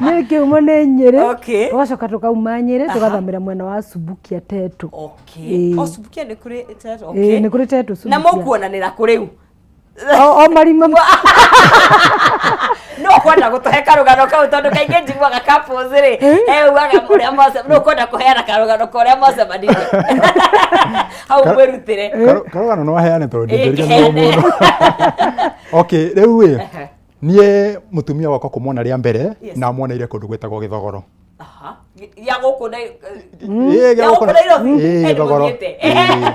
Nĩ kĩhumo nĩ Nyĩrĩ. Okay. Tũgacoka tũkauma Nyĩrĩ tũgathamĩra mwena wa Subukia Tetu. Okay. Ĩĩ. O Subukia nĩ kũrĩ Tetu. Ĩĩ, Okay. nĩ kũrĩ Tetu Na Subukia. mũkuonanĩra kũ rĩu? O marima. No kwenda gũtũhe karũgano kau tondũ kaingĩ njiguaga couples rĩ, eugaga ũrĩa moce, no kwenda kũheana karũgano ka ũrĩa mwacemanirie. Hau mwĩrutĩre. Karũgano no aheane tondũ Ĩĩ, ndingĩriganĩrwo kĩheane. mũno. Okay, rĩu ĩ, niĩ mũtumia wakwa kũmwona rĩa mbere namuoneire kũndũ gwĩtagwo Gĩthogoro. Aha. Ya gũkũ na Ĩĩ, ya gĩa gũkũ gũkũ Nairobi. Ĩĩ, Eh, Gĩthogoro. nĩmũthiĩte. Ĩĩ.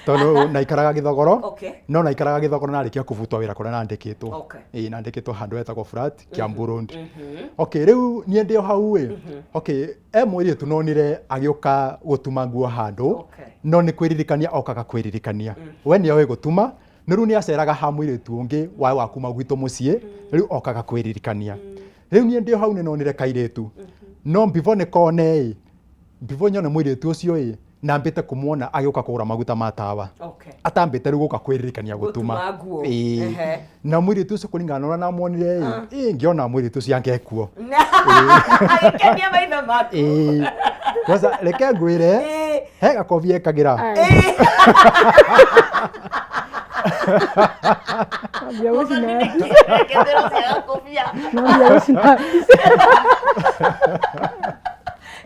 Tondũ naikaraga Gĩthogoro. Okay. No naikaraga Gĩthogoro narĩkia kũbutwo wĩra kũrĩa nandĩkĩtwo. Okay. Ĩĩ, nandĩkĩtwo handũ hetagwo flat Kiambu Road. Okay, rĩu niĩ ndĩ o hau ĩ. Okay, e mũirĩtu nonire agĩũka gũtuma nguo handũ. Okay. No nĩ kwĩririkania okaga kwĩririkania. We nĩ oĩ gũtuma, no rĩu nĩ aceraga ha mũirĩtu ũngĩ wa kuma gwitũ mũciĩ, rĩu okaga kwĩririkania. Rĩu niĩ ndĩ o hau nĩ nonire kairĩtu. No before nĩ kone ĩ, before nyone mũirĩtu ũcio ĩ, nambĩte kũmuona agĩũka kũgũra maguta ma tawa. Okay. Atambĩte rĩu gũka kwĩririkania gũtuma. Gũtuma nguo. Ĩĩ. Ehe. Na mũirĩtu ũcio kũringana na ũrĩa namuonire ĩ, ĩ, ngĩona mũirĩtu ũcio angekuo. Agĩkenia maitho maku. Ĩĩ. Kwanza reke ngwĩre, Ĩĩ. he gakobi ekagĩra. Ĩĩ. Ambia gũcina. Kĩthĩro cia gakobia. Ambia gũcina.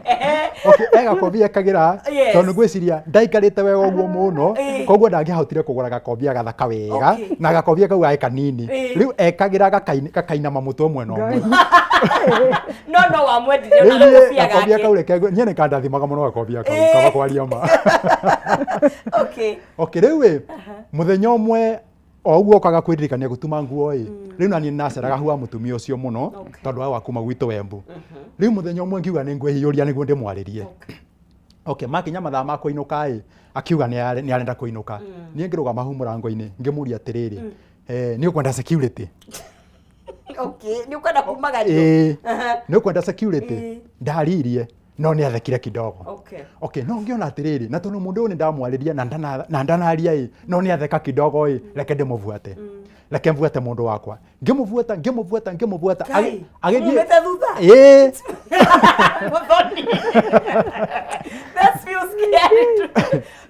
Ehe. Okay, he gakobi ekagĩra Yes. tondũ ngwĩciria ndaikarĩte wega ũguo mũno Ĩĩ. koguo ndangĩahotire kũgũra gakobia gathaka wega Okay. na gakobia kau gaĩ kanini Ĩĩ. rĩu ekagĩra gakainama mũtwe mwena ũmwe. No no wamwendire Rĩu ona niĩ gakobia gakobia gake. kau reke niĩ nĩ kandathimaga mũno gakobia kau Ĩĩ. kaba kwaria ma. Okay. Okay, rĩu ĩ mũthenya ũmwe o ũguo okaga kwĩririkania gũtuma nguo ĩ, rĩu naniĩ nĩndaceraga hau wa mũtumia ũcio mũno Okay. tondũ wa kuma gwitũ Embu. Rĩu mũthenya ũmwe ngiuga nĩ ngwĩhiũria nĩguo ndĩmwarĩrie. Okay, makinya mathaa ma kũinũka ĩ, akiuga nĩ arenda kũinũka. Niĩ ngĩrũgama hau mũrango-inĩ ngĩmũria atĩrĩrĩ, eh, nĩ ũkwenda security? Okay, nĩ ũkwenda kumagario. Ĩĩ, Aha. nĩ ũkwenda security? Ĩĩ. Ndaririe no nĩ athekire kidogo. Okay. Okay, no ngĩona atĩrĩrĩ, na tondũ mũndũ ũyũ nĩ ndamwarĩria na ndanaria ĩ, no nĩ atheka kidogo ĩ, reke ndĩmũbuate. Reke mbuate mũndũ wakwa. Ngĩmũbuata, ngĩmũbuata, ngĩmũbuata. Ngai, Agĩthiĩ. mumĩte thutha? Ĩĩ. Mũthoni. That's feel scary.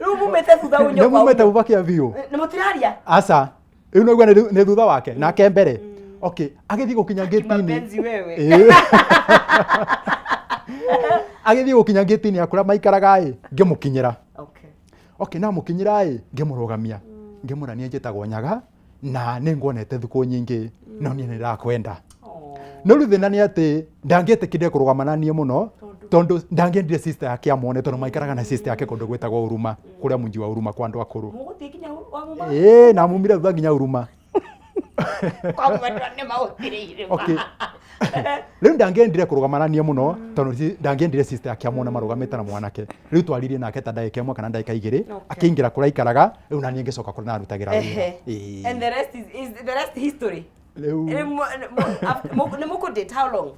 Rĩu mumĩte thutha unyo Nĩ kwa mumĩte unyo. thutha kĩa biũ. Nĩ mũtiraria? Aca. Rĩu naigua nĩ thutha wake, nake mbere. Okay, agĩthiĩ gũkinya ngĩti-inĩ. Mapenzi wewe. Ĩĩ. Agĩthiĩ gũkinya ngĩti-inĩ ya kũrĩa maikaraga ĩ, ngĩmũkinyĩra. Okay. Okay, namũkinyĩra ĩ, ngĩmũrũgamia. Ngĩmwĩra niĩ njĩtagwo Nyaga na nĩ nguonete thukũ nyingĩ no niĩ nĩ ndĩrakwenda. No rĩu thĩna nĩ atĩ ndangĩetĩkĩrire kũrũgama na niĩ mũno tondũ ndangĩendire sister yake amwone tondũ maikaraga na sister yake kũndũ gwĩtagwo Huruma, kũrĩa mũnji wa Huruma kwa andũ akũrũ. Mũgũthiĩ nginya wa muma? Ĩĩ, na mumire thutha nginya Huruma. Kwa mwendwa nĩ maũtirĩire. Okay. Rĩu ndangĩendire kũrũgama na niĩ mũno tondũ ndangĩendire sister yake amwone marũgamĩte na mwanake. Rĩu twaririe nake ta ndagĩka ĩmwe kana ndagĩka igĩrĩ, akĩingĩra kũrĩa aikaraga, rĩu na niĩ ngĩcoka kũrĩa narutagĩra wĩra. Ehe. Ĩĩ. And the rest is the rest history. Rĩu Rĩu nĩ mũkũ date how long?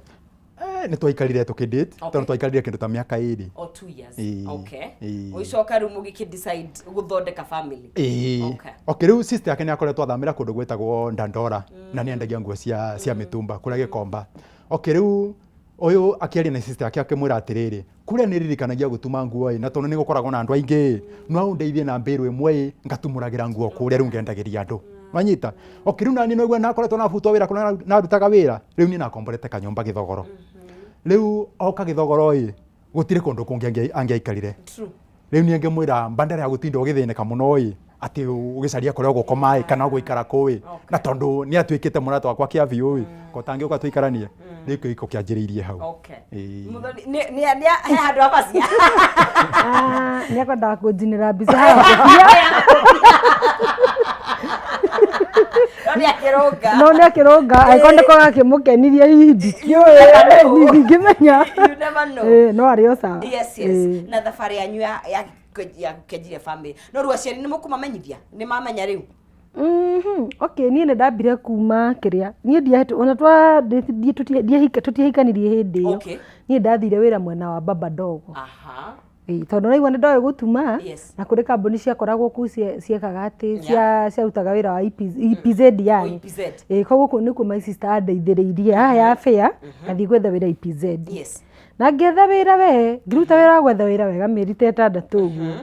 Nĩ twaikarire tũkĩ date Okay. tondũ twaikarire kĩndũ ta mĩaka ĩrĩ. Or 2 years. Ĩĩ. Okay. Ĩĩ. Ũgĩcoka rĩu mũgĩkĩ decide gũthondeka family. Ĩĩ. Okay. Okay, rĩu sister yake nĩ akoretwo athamĩra kũndũ gwĩtagwo Dandora na nĩ endagia nguo cia mĩtumba kũrĩa Gĩkomba. Okay, rĩu ũyũ akĩaria na sister yake akĩmwĩra atĩrĩrĩ, kũrĩa nĩ ririkanagia gũtuma nguo ĩ, na tondũ nĩ gũkoragwo na andũ aingĩ ĩ, no ũndeithie na mbĩrũ ĩmwe ĩ, ngatumũragĩra nguo kũrĩa rĩu ngendagĩria andũ. Wanyita? Okay, rĩu naniĩ naigua nakoretwo nabutwo wĩra kũrĩa narutaga wĩra, rĩu niĩ nakomborete kanyũmba Gĩthogoro. Rĩu oka Gĩthogoro ĩ, gũtirĩ kũndũ kũngĩ angĩaikarire. True. Rĩu niĩ ngĩmwĩra bandara ya gũtinda ũgĩthĩnĩka mũno ĩ, atĩ ũgĩcaria kũrĩa ũgũkoma ĩ, kana ũgũikara kũ ĩ, na tondũ nĩ atuĩkĩte mũrata wakwa kĩa biũ ĩ, ko tangĩũka tũikaranie, rĩu kĩhiko kĩanjĩrĩirie hau. Okay. Ĩĩ. Mũthoni, nĩ he handũ ha bacia. Ah, nĩ akwendaga kũnjinĩra mbica haha kũbia. No nĩ akĩrũnga. No nĩ akĩrũnga, angĩkorwo nĩko gakĩmũkenirie hihi ndikĩũĩ, ndingĩmenya. You never know. Ĩĩ, no arĩ o sawa. Yes. Ĩĩ. Na thabarĩ yanyu ya kwenjire family. No rĩu aciari nĩ mũkũmamenyithia? Nĩ mamenya rĩu? Okay, niĩ nĩ ndambire kuma kĩrĩa niĩ ndiahĩtũ ona twa tũtiahikanirie hĩndĩ ĩyo. Okay. Niĩ ndathire wĩra mwena wa baba ndogo. Aha. Ĩĩ, tondũ naigua nĩ ndoĩ gũtuma Yes. na kũrĩ kambuni ciakoragwo kũu ciekaga atĩ ciarutaga wĩra wa EPZ, EPZ yani. O EPZ. Ĩĩ, koguo kũu nĩkuo my sister andeithĩrĩirie haha ya fare ngathiĩ gwetha wĩra EPZ. Yes. Na ngĩetha wĩra we, ngĩruta wĩra wa gwetha wĩra wega mĩeri ta ĩtandatũ ũguo.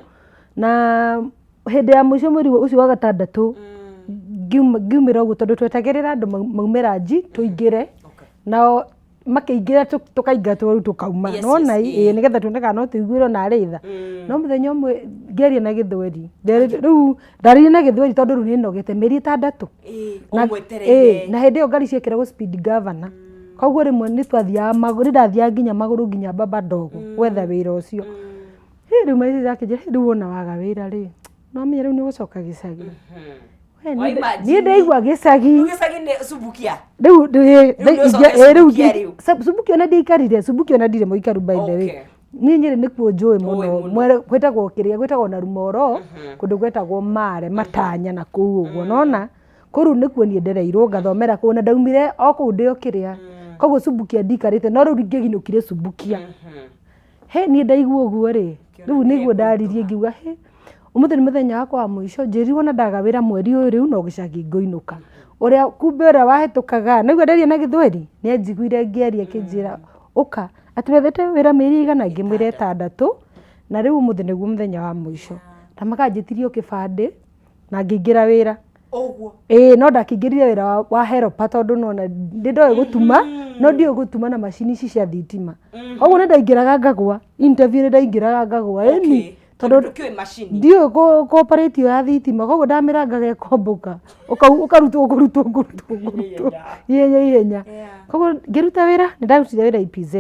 Na hĩndĩ ya mũico mweri ũcio wa gatandatũ ngiumĩra ũguo tondũ twetagĩrĩra andũ maume ranji tũingĩre. Okay. Nao makĩingĩra tũkaingatwo rĩu tũkauma. Yes, Nĩwona yes, ĩ, nĩgetha tuone kana no tũiguĩrwo narĩ tha. No mũthenya ũmwe ngĩaria na gĩthweri, rĩu ndaririe na gĩthweri tondũ rĩu nĩnogete mĩeri ĩtandatũ. Ĩĩ, Na- ũmwetereire. ĩĩ, na hĩndĩ ĩyo ngari ciekĩragwo speed governor. Koguo rĩmwe nĩ twathiaga magũrũ, nĩ ndathiaga nginya magũrũ nginya Baba Ndogo gwetha wĩra ũcio. Hĩ rĩu my sister akĩnjĩra, "Hĩ rĩu wona waga wĩra rĩ, no ũmenye rĩu nĩ ũgũcoka gĩcagi." We, Wa imagine. niĩ ndaigua gĩcagi. Rĩu gĩcagi nĩ Subukia. Rĩu Rĩu nĩ ũcoke rĩu Subukia rĩu. Subukia ona ndiaikarire, Subukia ona ndirĩ mũikaru by the way. Okay. Niĩ Nyĩrĩ nĩkuo njũĩ mũno. Ũĩ mũno. Gwĩtagwo kĩrĩa, gwĩtagwo na Rumoro, kũndũ gwĩtagwo Mare, Matanya na kũu ũguo, nĩwona? Kũu rĩu nĩkuo niĩ ndereirwo ngathomera kũu na ndaumire o kũu ndĩ o kĩrĩa. Koguo Subukia ndikarĩte no rĩu ngĩginũkire Subukia. Hĩ niĩ ndaigua ũguo rĩ, rĩu nĩguo ndaririe ngiuga hĩ, ũmũthĩ nĩ mũthenya wakwa wa mũico, njĩrirwo na ndaga wĩra mweri ũyũ rĩu no gĩcagi ngũinũka. Ũrĩa kumbe ũrĩa wahĩtũkaga, nĩguo ndaria na gĩthweri, nĩ anjiguire ngĩaria akĩnjĩra ũka, atĩ wethete wĩra mĩeri ĩigana, ngĩmwĩra ĩtandatũ, na rĩu ũmũthĩ nĩguo mũthenya wa mũico. Na makanjĩtirie o kĩbandĩ, na ngĩingĩra wĩra. Ũguo. Ĩĩ no ndakĩingĩrire wĩra wa helper tondũ nĩwona nĩ ndoĩ gũtuma no ndiũĩ gũtuma na macini ici cia thitima. Koguo nĩ ndaingĩraga ngagwa, interview nĩ ndaingĩraga ngagwa ĩni Okay. tondũ Ndũkĩũĩ macini. ndiũĩ kũ operate ĩyo ya thitima koguo ndamĩrangaga ĩkombũka ũkarutwo kũrutwo kũrutwo kũrutwo ihenya ihenya. Koguo ngĩruta wĩra nĩ ndarutire wĩra EPZ.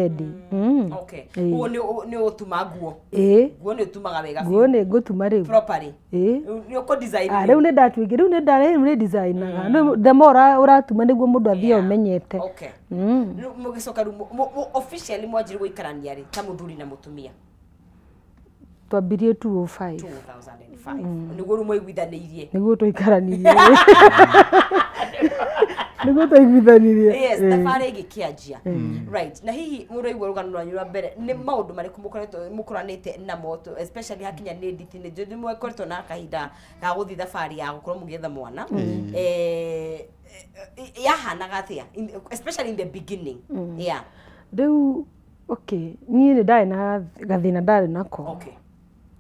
Okay. Ĩĩ. Ũguo nĩ ũtuma nguo. Ĩĩ. Nguo nĩ ũtumaga wega Nguo nĩ ngũtuma rĩu. Properly. Ĩĩ. Nĩ ũkũ design. Ah, rĩu nĩ ndatuĩkire, rĩu nĩ nda rĩu nĩ designaga. Rĩu the more ũratuma nĩguo mũndũ athiaga ũmenyete. Okay. Rĩu mũgĩcoka rĩu officially mwanjirie gũikarania rĩ ta mũthuri na mũtumia? Twambirie 205. 2005. Nĩguo rĩu mwaiguithanĩirie. Nĩguo twaikaranirie. Nĩguo twaiguithanirie. Yes, thabarĩ ĩgĩkĩanjia. Right. Na hihi mũraigua rũgano rwanyu rwa mbere nĩ maũndũ marĩkũ mũkoretwo mũkoranĩte namo especially hakinya nĩ nditi nĩ njũĩ nĩ mũkoretwo na kahinda ga gũthiĩ thabarĩ ya gũkorwo mũgĩetha mwana. Yahanaga atĩa? Especially in the beginning. Yeah. Rĩu okay, niĩ nĩ ndarĩ na gathĩna ndarĩ nako. Okay.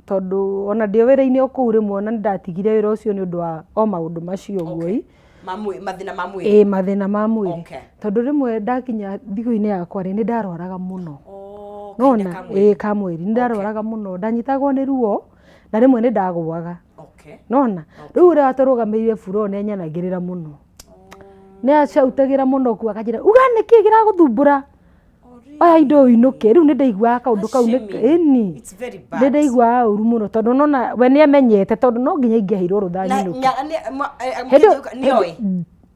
Tondũ ona ndĩ o wĩra-inĩ o kũu rĩmwe ona nĩ ndatigire wĩra ũcio nĩ ũndũ wa o maũndũ macio ũguo Okay. ĩ. Mathĩna ma mwĩrĩ. Ĩĩ mathĩna ma mwĩrĩ. Okay. Tondũ rĩmwe ndakinya thikũ-inĩ yakwa rĩ, nĩ ndarwaraga mũno. Oh, kahinda Nona? ka mwĩrĩ. Ĩĩ ka mweri. Nĩ ndarwaraga mũno. Ndanyitagwo nĩ ruo na rĩmwe nĩ ndagũaga. Okay. Nona? Rĩu ũrĩa watũrũgamĩrĩire buro nĩ anyanagĩrĩra mũno. Nĩ acautagĩra mũno kuo akanjĩra, uga nĩkĩ kĩragũthumbũra? Oya indo ũinũke. Rĩu nĩ ndaiguaga kaũndũ kau nĩ Ashimi. ĩni. It's very bad. Nĩ ndaiguaga ũru mũno tondũ nona we nĩ amenyete tondũ no nginya ingĩaheirwo rũtha Na nyinũke. Hĩndĩ nĩoĩ.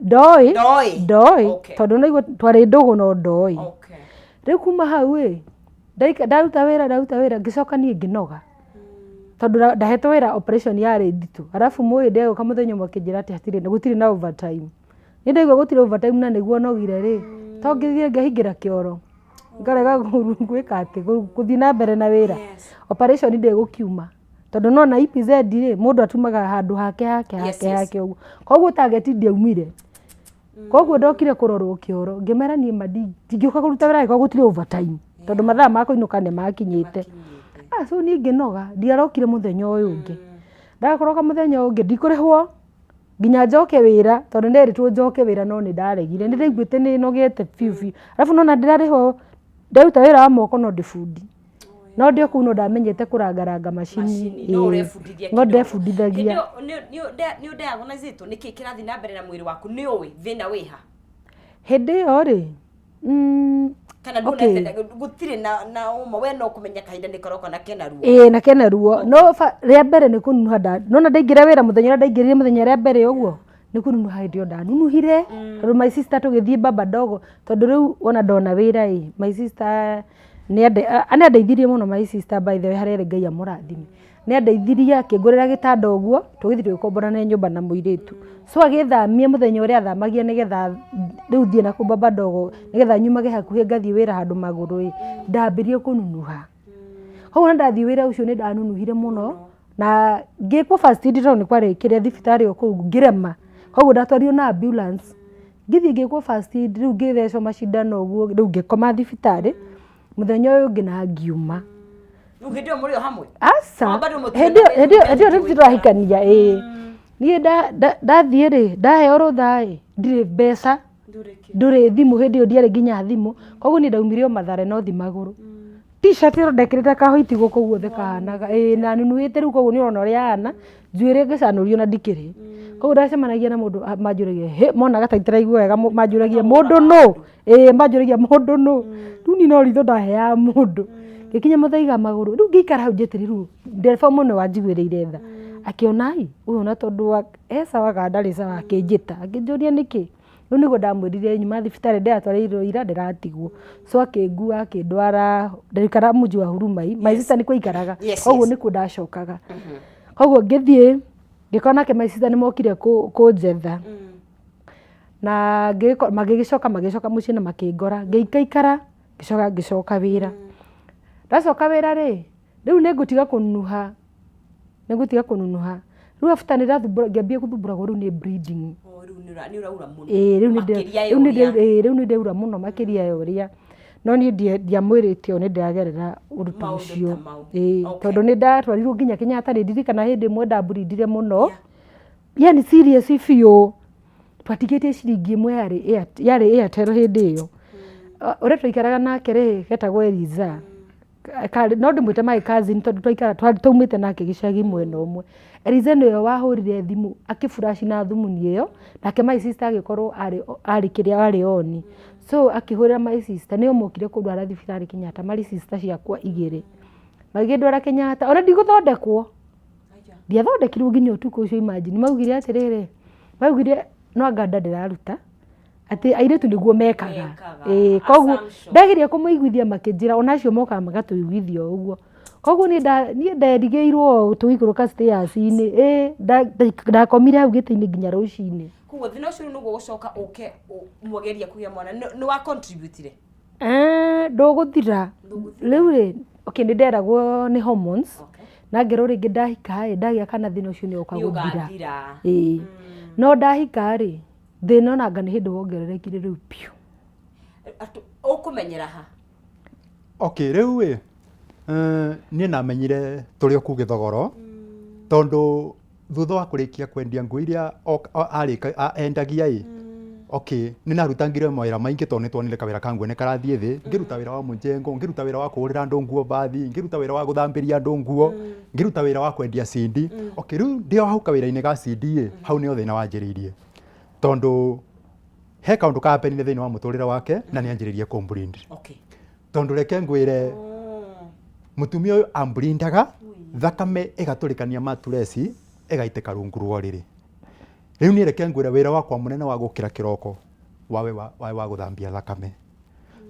Ndoĩ. Ndoĩ. Ndoĩ. Okay. Tondũ naigua twarĩ ndũgũ no ndoĩ. Okay. Rĩu kuma hau ĩ, ndaruta wĩra ndaruta wĩra ngĩcoka niĩ ngĩnoga. Tondũ ndahetwo wĩra operation yarĩ nditũ. Arabu mũhĩndĩ agĩũka mũthenya ũmwe akĩnjĩra atĩ hatirĩ gũtirĩ na overtime. Niĩ ndaigua gũtirĩ overtime na nĩguo nogire rĩ, to ngĩthiĩ ngehingĩra kĩoro. Ngarega gwĩka atĩ, gũthiĩ na mbere na wĩra. Operation ndĩgũkiuma. Tondũ nĩwona EPZ rĩ, mũndũ atumaga handũ hake hake hake hake ũguo. Koguo target ndĩaumire. Koguo ndokire kũrorwo kĩoro, ngĩmera niĩ ma ndingĩũka kũruta wĩra angĩkorwo gũtirĩ overtime. Tondũ mathaa ma kũinũka nĩ makinyĩte. So niĩ ngĩnoga, ndiarokire mũthenya ũyũ ũngĩ. Ndakoroka mũthenya ũyũ ũngĩ, ndikũrĩhwo nginya njoke wĩra, tondũ nderĩtwo njoke wĩra no nĩ ndaregire. Nĩ ndaiguĩte nĩ nogete biũ biũ. Arabu nĩwona ndĩrarĩhwo, ndaruta wĩra wa moko no ndĩ bundi. No ndĩ o kũu no ndamenyete kũrangaranga macini. No ũrebundithia No ndebundithagia. Nĩ ũdiagnosĩtwo nĩkĩ kĩrathiĩ na mbere na mwĩrĩ waku? Nĩ ũĩ thĩna wĩha? Hĩndĩ ĩyo rĩ, Kana okay. gũtirĩ na ũma, we no kũmenya kahinda nĩ karoka na kena ruo. Ĩĩ na kena ruo. No rĩa mbere nĩ kũnunuha nona ndaingĩra wĩra mũthenya ũrĩa ndaingĩrire mũthenya rĩa mbere ũguo, nĩ kũnunuha hĩndĩ ĩyo ndanunuhire. Tondũ my sister tũgĩthiĩ baba ndogo, tondũ rĩu wona ndona wĩra ĩ, my sister nĩ andeithirie mũno my sister by the way harĩa arĩ Ngai amũrathime. Nĩ andeithirie akĩngũrĩra gĩtanda ũguo, tũgĩthiĩ tũgĩkomborana nyũmba na mũirĩtu. So agĩthamia mũthenya ũrĩa athamagia nĩgetha rĩu thiĩ na kũu baba ndogo, nĩgetha nyumage hakuhĩ ngathiĩ wĩra handũ magũrũ ĩ, ndambirie kũnunuha. Koguo na ndathiĩ wĩra ũcio nĩ ndanunuhire mũno na ngĩkwo first aid tondũ nĩ kwarĩ kĩrĩa thibitarĩ o kũu ngĩrema. Koguo ndatwarirwo na ambulance ngĩthiĩ ngĩkwo first aid rĩu ngĩthecwo macindano ũguo rĩu ngĩkoma thibitarĩ mũthenya ũyũ ũngĩ na ngiuma. Rĩu hĩndĩ ĩyo mũrĩ o hamwe? Aca. O bado mũtirĩ Hĩndĩ ĩyo na hĩndĩ ĩyo hĩndĩ ĩyo mũtirĩ tũtirahikania ĩĩ. Niĩ ndathiĩ rĩ ndaheo rũtha ĩ ndirĩ mbeca ndũrĩ thimũ hĩndĩ ĩyo ndiarĩ nginya thimũ koguo niĩ ndaumire o Mathare no thi magũrũ. T-shirt ĩyo ndekĩrĩte kahũiti gũkũ guothe kahanaga ĩĩ na nunuhĩte rĩu koguo nĩ ũrona ũrĩa hana njuĩrĩ ngĩcanũrio na ndikĩrĩ. Koguo ndacemanagia na mũndũ manjũragia hĩ monaga ta itaraigua wega manjũragia mũndũ nũ? Ĩĩ manjũragia mũndũ nũ? Rĩu niĩ no ritho ndaheaga mũndũ. Ngĩkinya Mũthaiga magũrũ rĩu ngĩikara hau njetereire rĩu ndereba ũmwe nĩwe wanjiguĩrĩire tha akĩona ĩ ũyũ ona tondũ e sawa kana ndarĩ sawa akĩnjĩta akĩnjũria nĩkĩ. Rĩu nĩguo ndamwĩrire nyuma thibitarĩ ndĩratwarĩirwo ira ndĩratigwo. So akĩngua akĩndwara ndaikara mũji wa Huruma my sister nĩkuo aikaraga koguo nĩkuo ndacokaga. Koguo ngĩthiĩ ngĩkora nake my sister nĩmokire kũnjetha na magĩgĩcoka magĩcoka mũciĩ na makĩngora ngĩikaikara ngĩcoka ngĩcoka wĩra. Ndacoka wĩra rĩ, rĩu nĩngũtiga kũnunuha nĩngũtiga kũnunuha rĩu after nĩndathumbũra ngĩambia gũthumbũragwo rĩu nĩ bleeding. Oh, rĩu nĩ ũraura mũno. Ĩĩ rĩu nĩ Makĩria ya rĩu nĩ ũrĩa. ĩĩ rĩu nĩ ndĩraura mũno makĩria ya ũrĩa no niĩ ndiamwĩrĩte ũũ nĩ ndĩragerera ũndũ ta Maũndũ ũcio. ta mau. Ĩĩ Okay. tondũ nĩ ndatwarirwo nginya Kenyatta nĩ ndirikana hĩndĩ ĩmwe ndamburindire mũno yani serious biũ twatigĩtie ciringi ĩmwe yarĩ yarĩ Airtel hĩndĩ ĩyo. Ũrĩa twaikaraga nake rĩ etagwo Eliza no ndĩmwĩte my cousin tondũ twaikara twaumĩte nake gĩcagi mwena ũmwe. Eliza nĩwe wahũrire thimũ akĩ flash na thumuni ĩyo nake my sister agĩkorwo arĩ arĩ kĩrĩa arĩ on. So akĩhũrĩra my sister nĩo mokire kũndwara thibitarĩ Kenyatta marĩ sister ciakwa igĩrĩ. Magĩkĩndwara Kenyatta ona ndigũthondekwo ndiathondekirwo nginya ũtukũ ũcio imagine maugire atĩrĩrĩ maugire no anga nda ndĩraruta atĩ airĩtu nĩguo mekaga. Mekaga. Ĩĩ koguo Assumption. ndageria kũmaiguithia makĩnjĩra ona acio mokaga magatũiguithia o ũguo. Koguo niĩ niĩ nderigĩirwo tũgĩikũrũka stairs-inĩ ĩĩ ndakomire hau gĩtĩ-inĩ nginya rũcinĩ. Koguo thĩna ũcio rĩu nĩguo gũcoka ũke mwageria kũgĩa mwana nĩ wa contribute-ire? Ndũgũthira. Rĩu rĩ okay nĩ nderagwo nĩ hormones na ngerwo rĩngĩ ndahika ĩ ndagĩa kana thĩna ũcio nĩ ũka gũthira. Ĩĩ no ndahika rĩ thĩna ona anga nĩ hĩndĩ wongererekire rĩu biũ. Ũkũmenyera ha? Okay rĩu ĩ niĩ ndamenyire tũrĩ o kũu Gĩthogoro tondũ thutha wa kũrĩkia kwendia nguo iria endagia ĩ okay nĩ ndarutangire mawĩra maingĩ tondũ nĩ tuonire kawĩra ka nguo nĩ karathiĩ thĩ ngĩruta wĩra wa mũjengo ngĩruta wĩra wa kũhũrĩra andũ nguo bathi ngĩruta wĩra wa gũthambĩria andũ nguo ngĩruta wĩra wa kwendia CD. Okay rĩu ndĩ o hau kawĩra-inĩ ga CD ĩ hau nĩho thĩna wanjĩrĩirie tondũ he kaũndũ ka happenire thĩinĩ wa mũtũrĩre wake na nĩ anjĩrĩirie kũmbleed. Tondũ reke ngwĩre mũtumia ũyũ amblindaga thakame ĩgatũrĩkania matureci ĩgaitĩka rungu rwa ũrĩrĩ. Rĩu niĩ reke ngwĩre wĩra wakwa mũnene wa gũkĩra kĩroko wawe wa, wa gũthambia thakame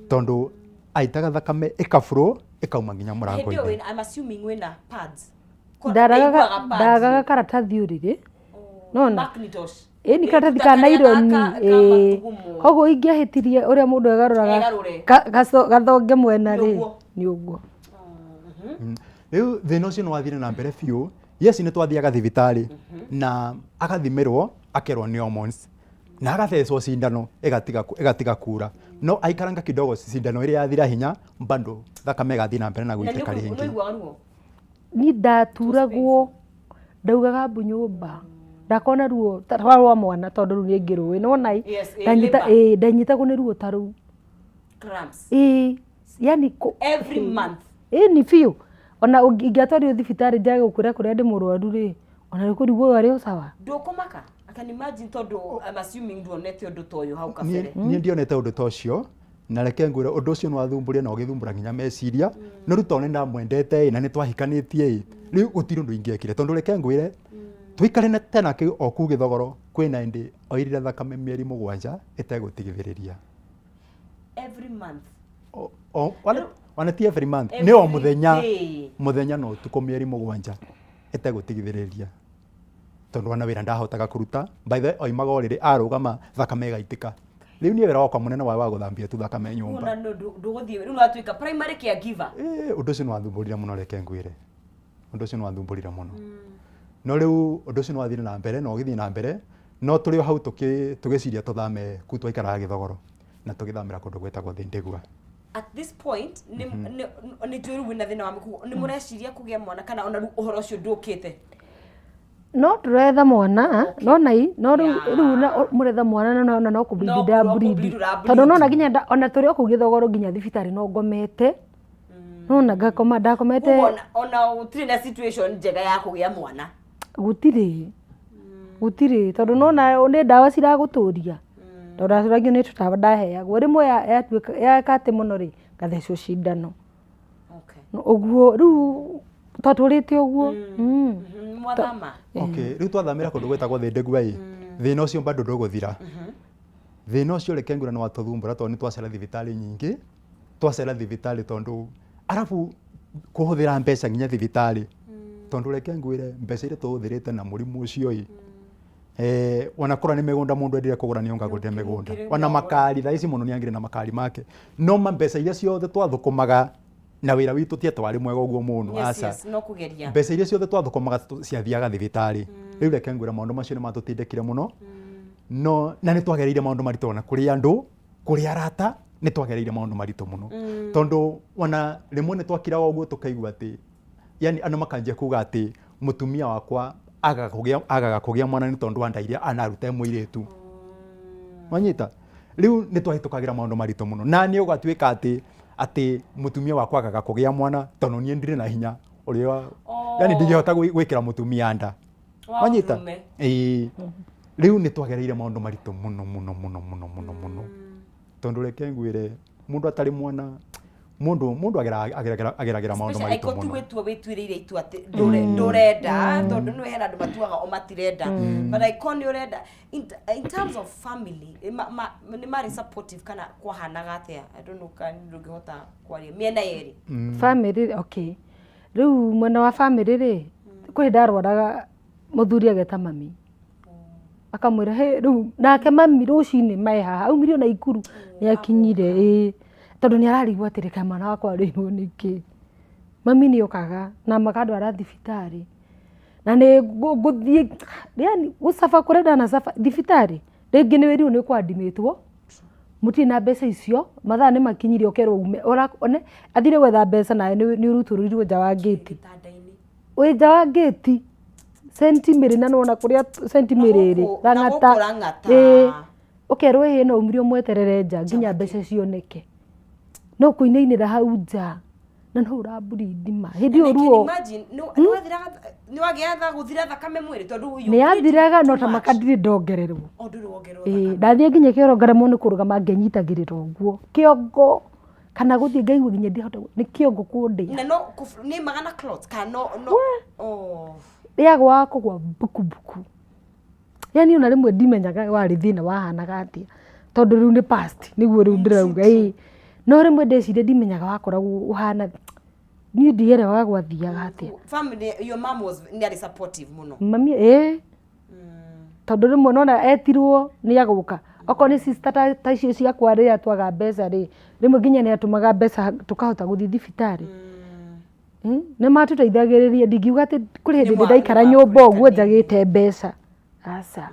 tondũ aitaga thakame ĩkaburo ĩkauma nginya Hĩndĩ ĩyo mũrango-inĩ. wĩna, I'm assuming wĩna pads. Ndagaga karatathi ũrĩrĩ nona Macintosh. Ĩĩ nĩ karatathi ka naironi ĩĩ koguo ingĩahĩtirie ũrĩa mũndũ egarũraga Egarũre. gathonge mwena rĩ Nĩ ũguo. nĩ ũguo. Rĩu thĩna ũcio nĩ wathire na mbere biũ. Yes nĩ twathiaga thibitarĩ na agathimĩrwo akerwo nĩ hormones na agathecwo cindano ĩgatiga kura no aikaranga kidogo cindano ĩrĩa yathira hinya bado thakame ĩgathiĩ na mbere na Na nĩ gũitĩka rĩngĩ. ũiguaga ruo? Niĩ ndaturagwo ndaugaga mbu nyũmba ndakona ruo ta rwa mwana tondũ rĩu nĩ ngĩrũĩ nĩwona ĩ Yes, ĩ, ndanyita labour. ĩ ndanyitagwo nĩ ruo ta rũu Cramps. ĩ yani Every month. Ĩ ni biũ ona ingĩatwarirwo thibitarĩ njage gũkwĩra kũrĩa ndĩ mũrwaru rĩ ona nĩ kũrigwo arĩ o sawa. Ndũkũmaka? I can imagine tondũ I'm assuming nduonete ũndũ ta ũyũ hau kabere. Niĩ ndionete ũndũ ta ũcio na reke ngwĩre ũndũ ũcio nĩ wathumbũrire na ũgĩthumbũra nginya meciria no rĩu tondũ nĩ ndamwendete ĩ na nĩ twahikanĩtie ĩ rĩu gũtirĩ ũndũ ingĩekire tondũ reke ngwĩre tũikarĩte nake o kũu Gĩthogoro kwĩna hĩndĩ oirire thakame mĩeri 7 ĩtegũtigithĩrĩria. Every month. Ona ti every month nĩ o Every mũthenya day. mũthenya na ũtukũ mĩeri 7 ĩtegũtigithĩrĩria tondũ ona wĩra ndahotaga kũruta. By the way oimaga ũrĩrĩ arũgama thakame ĩgaitĩka. Rĩu niĩ wĩra wakwa mũnene warĩ wa gũthambia tu thakame nyũmba. Ona ndũgũthiĩ rĩu nĩwatuĩka primary caregiver. Ĩĩ, ũndũ ũcio nĩwathumbũrire mũno, reke ngwĩre, ũndũ ũcio nĩwathumbũrire mũno. No rĩu ũndũ ũcio nĩwathire na mbere na ũgĩthiĩ na mbere, no tũrĩ o hau tũgĩciria tũthame kũu twaikaraga Gĩthogoro na tũgĩthamĩra kũndũ gwĩtagwo Thĩndĩgua. At this point nĩ nĩ nĩ njũĩ rĩu wĩna thĩna wa mĩkũgo, nĩ mũreciria kũgĩa mwana kana ona rĩu ũhoro ũcio ndũkĩte? No tũretha mwana, no nai no rĩu rĩu mũretha mwana no no kũ bleed No nda no bleed. kũ bleed ũra Tondũ bleed. nona nginya ona tũrĩ o kũu Gĩthogoro nginya thibitarĩ no ngomete, nona ngakoma ndakomete. Koguo ona gũtirĩ na situation njega ya kũgĩa mwana. Gũtirĩ, gũtirĩ, tondũ nona nĩ ndawa ciragũtũria, tondũ ndacũragio nĩ tũtawa ndaheagwo rĩmwe yatuĩka yeka atĩ mũno rĩ, ngathecwo cindano. Ũguo rĩu twatũrĩte ũguo. Mwathama? Okay, rĩu twathamĩra kũndũ gwĩtagwo Thĩndĩgua ĩ, thĩna ũcio bado ndũgũthira. Thĩna ũcio reke ngwĩre nĩ watũthumbũra tondũ nĩ twacera thibitarĩ nyingĩ, twacera thibitarĩ tondũ arabu kũhũthĩra mbeca nginya thibitarĩ, tondũ reke ngwĩre mbeca iria tũhũthĩrĩte na mũrimũ ũcio ĩ, ona korwo nĩ mĩgũnda mũndũ endire kũgũra nĩ ongagũrire mĩgũnda, ona makari thaa ici mũndũ nĩ angĩrĩ na makari make, no ma mbeca iria ciothe twathũkũmaga na wĩra witũ ti atĩ warĩ mwega ũguo mũno, Yes, aca. yes, no kũgeria. Mbeca iria ciothe twathũkũmaga ciathiaga thibitarĩ. Rĩu reke ngwĩre maũndũ macio nĩ matũtindĩkire mũno, no na nĩ twagereire maũndũ maritũ ona kũrĩ andũ, kũrĩ arata, nĩ twagereire maũndũ maritũ mũno, tondũ ona rĩmwe nĩ twakiraga ũguo tũkaigua atĩ, yani andũ makanjia kuga atĩ mũtumia wakwa agaga kũgĩa mwana nĩ tondũ wa nda iria anaruta e mũirĩtu. Wanyita? Rĩu nĩ twahĩtũkagĩra maũndũ maritũ mũno, na niĩ ũgatuĩka atĩ mũtumia wakwa agaga kũgĩa mwana tondũ niĩ ndirĩ na hinya ũrĩa, yani ndingĩhota gwĩkĩra mũtumia nda. Wanyita? Ĩĩ. Rĩu nĩ twagereire maũndũ maritũ mũno mũno mũno mũno mũno mũno, tondũ reke ngwĩre mũndũ atarĩ mwana, mũndũ ageragĩra maũndũ maritũ mũno. Mũno. Gwĩtua wĩtuĩrĩire itua atĩ ndũrenda, tondũ nĩ hena andũ matuaga o matirenda, but angĩkorwo nĩ ũrenda, in terms of family, nĩ marĩ supportive kana kwahanaga atĩa? I don't know kana ndũngĩhota kwaria mĩena yerĩ. Family, okay, rĩu mwena wa family rĩ, kwĩ ndarwaraga mũthuri ageta mami akamwĩra he rĩu nake mami rũcinĩ mae haha aumire ona Ikuru nĩ akinyire, ĩĩ, tondũ nĩ ararigwo atĩrĩ kaĩ mwana wakwa arĩirwo nĩkĩ. Mami nĩ okaga na makandwara thibitarĩ na nĩ ngũthiĩ, yani gũcaba kũrĩa ndanacaba thibitarĩ, rĩngĩ nĩ wĩrirwo nĩ ũkũ-admit-wo, mũtirĩ na mbeca icio, mathaa nĩ makinyire ũkerwo ume, one athire gwetha mbeca nawe nĩ ũrutũrũrirwo nja wa ngĩti, wĩ nja wa ngĩti centimĩrĩ, na nĩwona kũrĩa centimĩrĩ ĩrĩ Rang'ata, ĩĩ, ũkerwo ĩhĩ no umire ũmweterere nja nginya mbeca cioneke, no kũinainĩra hau nja na no ũra-bleed ma hĩndĩ ĩyo ruo. Nĩwagĩaga gũthira thakame mwĩrĩ tondũ Nĩ yathiraga, no ta maka ndirĩ ndongererwo. Ĩĩ, ndathiĩ nginya kĩoro ngaremwo nĩ kũrũgama, ngenyitagĩrĩra ũguo kĩongo, kana gũthiĩ ngaigua nginya ndihota nĩ kĩongo kũndĩa. Na no nĩ magana clots kana no oh. Rĩagwaga kũgwa mbuku mbuku, yani ona rĩmwe ndimenyaga warĩ thĩna wahanaga atĩa, tondũ rĩu nĩ past nĩguo rĩu ndĩrauga, ĩĩ, no rĩmwe ndeciria ndimenyaga wakoragwo ũhana, niĩ ndierewaga gwathiaga atĩa. Family, your mom was nĩ arĩ supportive mũno? Mami ĩĩ, tondũ rĩmwe nona etirwo nĩ agũka, okorwo nĩ sister ta icio ciakwa rĩrĩa twaga mbeca rĩ, rĩmwe nginya nĩ atũmaga mbeca tũkahota gũthiĩ thibitarĩ. Nĩ matũteithagĩrĩria, ndingiuga atĩ kũrĩ hĩndĩ ndĩ ndaikara nyũmba ũguo njagĩte mbeca, aca.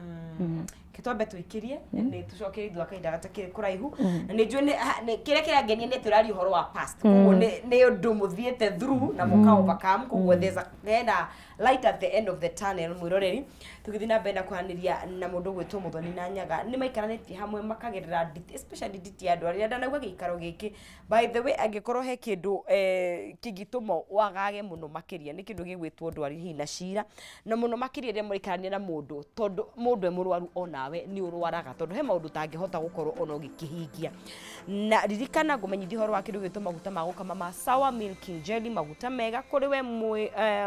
Reke twambe tũikĩrie nĩ tũcoke ithuĩ kahinda gatakĩrĩ kũraihu, na nĩ njũĩ kĩrĩa kĩrangenia nĩ tũraria ũhoro wa past, koguo nĩ ũndũ mũthiĩte through na mũka overcome, koguo there's a hena light at the end of the tunnel. Mwĩroreri, tũgĩthiĩ na mbere na kwaranĩria na mũndũ ũgwĩtwo Mũthoni na Nyaga, nĩ maikaranĩtie hamwe makagerera nditi, especially nditi ya andũ arĩa ndanauga gĩikaro gĩkĩ. By the way, angĩkorwo he kĩndũ kĩngĩtũma wagage mũno makĩria nĩ kĩndũ gĩgwĩtwo ndwari hihi na cira, na mũno makĩria rĩrĩa mũraikarania na mũndũ, tondũ mũndũ e mũrwaru onawe nĩ ũrwaraga, tondũ he maũndũ ũtangĩhota gũkorwo ona ũgĩkĩhingia. Na ririkana ngũmenyithia ũhoro wa kĩndũ gĩgwĩtwo maguta ma gũkama ma Sour Milking Jelly, maguta mega kũrĩ we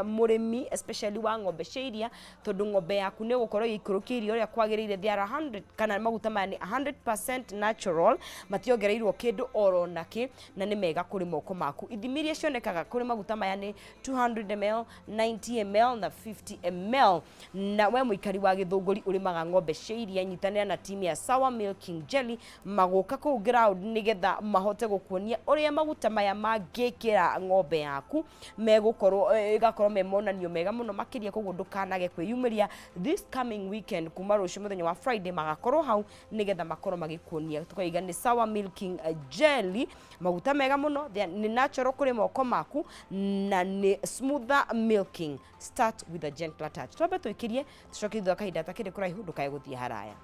mũrĩmi, especially wa ng'ombe cia iria, tondũ ng'ombe yaku nĩ ũgũkorwo ĩgĩikũrũkia iria ũrĩa kwagĩrĩire. They are 100 kana maguta maya nĩ 100% natural, mationgereirwo kĩndũ oro nakĩ, na nĩ mega kũrĩ moko maku. Ithimi iria cionekaga kũrĩ maguta maya nĩ 200 ml, 90 ml na 50 ml. Na we mũikari wa Gĩthũngũri ũrĩmaga ng'ombe cia iria. Kwĩyumĩria, nyitanĩra na team ya Sawa Milking Jelly magũka kũu ground nĩgetha mahote gũkuonia ũrĩa maguta maya mangĩkĩra ng'ombe yaku megũkorwo ĩgakorwo me monanio mega mũno makĩria. Koguo ndũkanage kwĩyumĩria this coming weekend, kuma rũciũ mũthenya wa Friday magakorwo hau nĩgetha makorwo magĩkuonia. Tukaiga nĩ Sawa Milking Jelly, maguta mega mũno. Nĩ natural kũrĩ moko maku na nĩ smoother milking. Start with a gentler touch. Twambe tũikĩrie, tũcoke thutha wa kahinda takĩrĩ kũraihu. Ndũkae gũthiĩ haraya.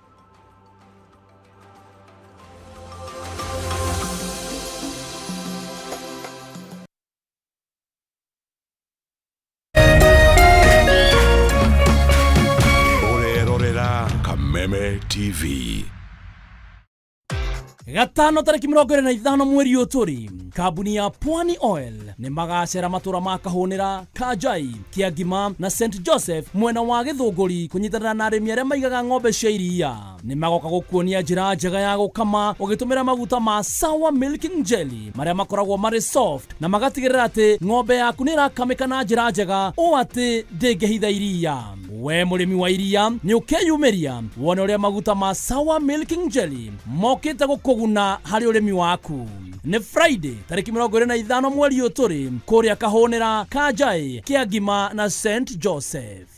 Ũrerorera Kameme TV. Gatano tarĩki 25 mweri ũyũ tũrĩ, kambuni ya Pwani Oil nĩ magacera matũra ma Kahũnĩra, Kanjai, Kĩangima na St Joseph mwena wa Gĩthũngũri kũnyitanĩra na arĩmi arĩa maigaga ng'ombe cia iria. Nĩ magoka gũkuonia njĩra njega ya gũkama ũgĩtũmĩra maguta ma Sawa Milking Jelly marĩa makoragwo marĩ soft na magatigĩrĩra atĩ ng'ombe yaku nĩ ĩrakamĩka na njĩra njega ũũ atĩ ndĩngĩhitha iria. We mũrĩmi wa iria nĩ ũkeyumĩria wone ũrĩa maguta ma Sawa Milking Jelly mokĩte gũkũguna harĩ ũrĩmi waku. Nĩ Friday tarĩki 25 mweri ũyũ tũrĩ, kũrĩa Kahũnĩra, Kanjaĩ, Kĩangima na St Joseph.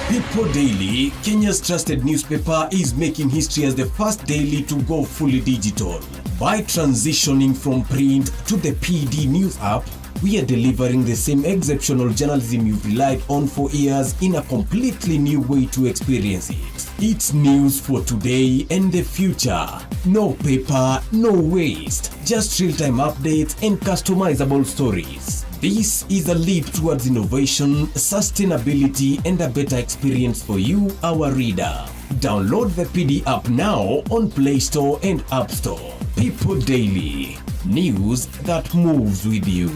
People Daily, Kenya's trusted newspaper, is making history as the first daily to go fully digital. By transitioning from print to the PD News app, we are delivering the same exceptional journalism you've relied on for years in a completely new way to experience it. It's news for today and the future. No paper, no waste, just real-time updates and customizable stories. This is a leap towards innovation, sustainability, and a better experience for you, our reader. Download the PD app now on Play Store and App Store. People Daily, news that moves with you.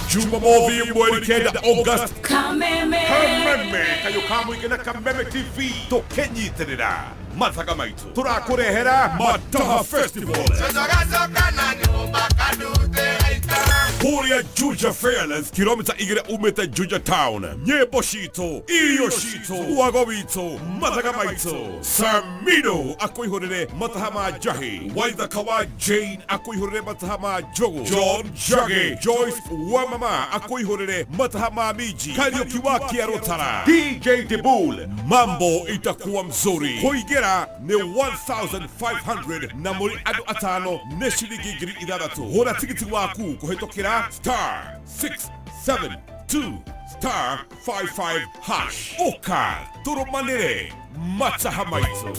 Jumamothi mweri 9 August, Kameme kayo ka mũingĩ na Kameme TV tũkĩnyitĩrĩra mathaga maitũ tũrakũrehera Mataha Festival kũrĩa Juja Fairlands, kilomita 2 umĩte Juja Town. Nyĩmbo citũ, irio citũ, wago witũ, mathaga maitũ. Samido akũihũrĩre mataha ma njahi, Waithaka wa Jane akũihũrĩre mataha ma njogu, John Njage, Joyce wa mama akũihũrĩre mataha ma minji, Kariuki wa Kĩarũtara, DJ Dibul. Mambo itakuwa mzuri. Kũingĩra nĩ 1500 na mũrĩ andũ atano nĩ ciringi 6000. Hũra tigiti waku kũhĩtũkĩra star 672 star 55 hash. Ũka tũrũmanĩre mataha maitũ.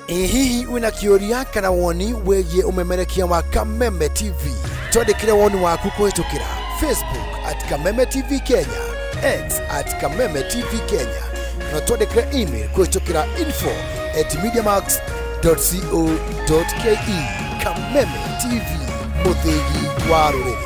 Ĩ hihi wĩna kĩũria kana woni wĩgiĩ ũmemerekia wa Kameme TV? Twandĩkĩre woni waku kũhĩtũkĩra Facebook at Kameme TV Kenya, X at Kameme TV Kenya, kana twandĩkĩre email kũhĩtũkĩra info@mediamax.co.ke. Kameme TV, mũthĩgi wa rũrĩrĩ.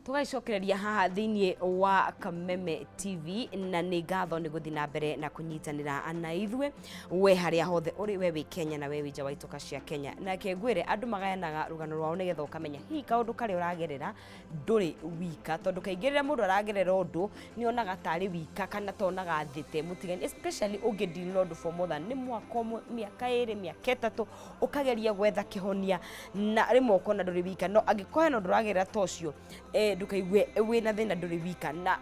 Tũgaicokereria haha thĩinĩ wa Kameme TV, na nĩ ngatho nĩ gũthiĩ na mbere na kũnyitanĩra na ithuĩ we harĩa hothe ũrĩ, we wĩ Kenya na we wĩ nja wa itoka cia Kenya. Nake ngwĩre andũ magayanaga rũgano rwao nĩgetha ũkamenya hihi kaũndũ karĩa ũragerera ndũrĩ wika, tondũ kaingĩ rĩrĩa mũndũ aragerera ũndũ nĩ onaga tarĩ wika kana tonaga thĩ te mũtigani, especially ũngĩ deal na ũndũ for more than nĩ mwaka ũmwe, mĩaka 2, mĩaka 3, ũkageria gwetha kĩhonia na rĩmwe ũkona ndũrĩ wika. No angĩkorwo hena ũndũ ũragerera ta ũcio, ndũkaigue wĩna thĩna, ndũrĩ wika, na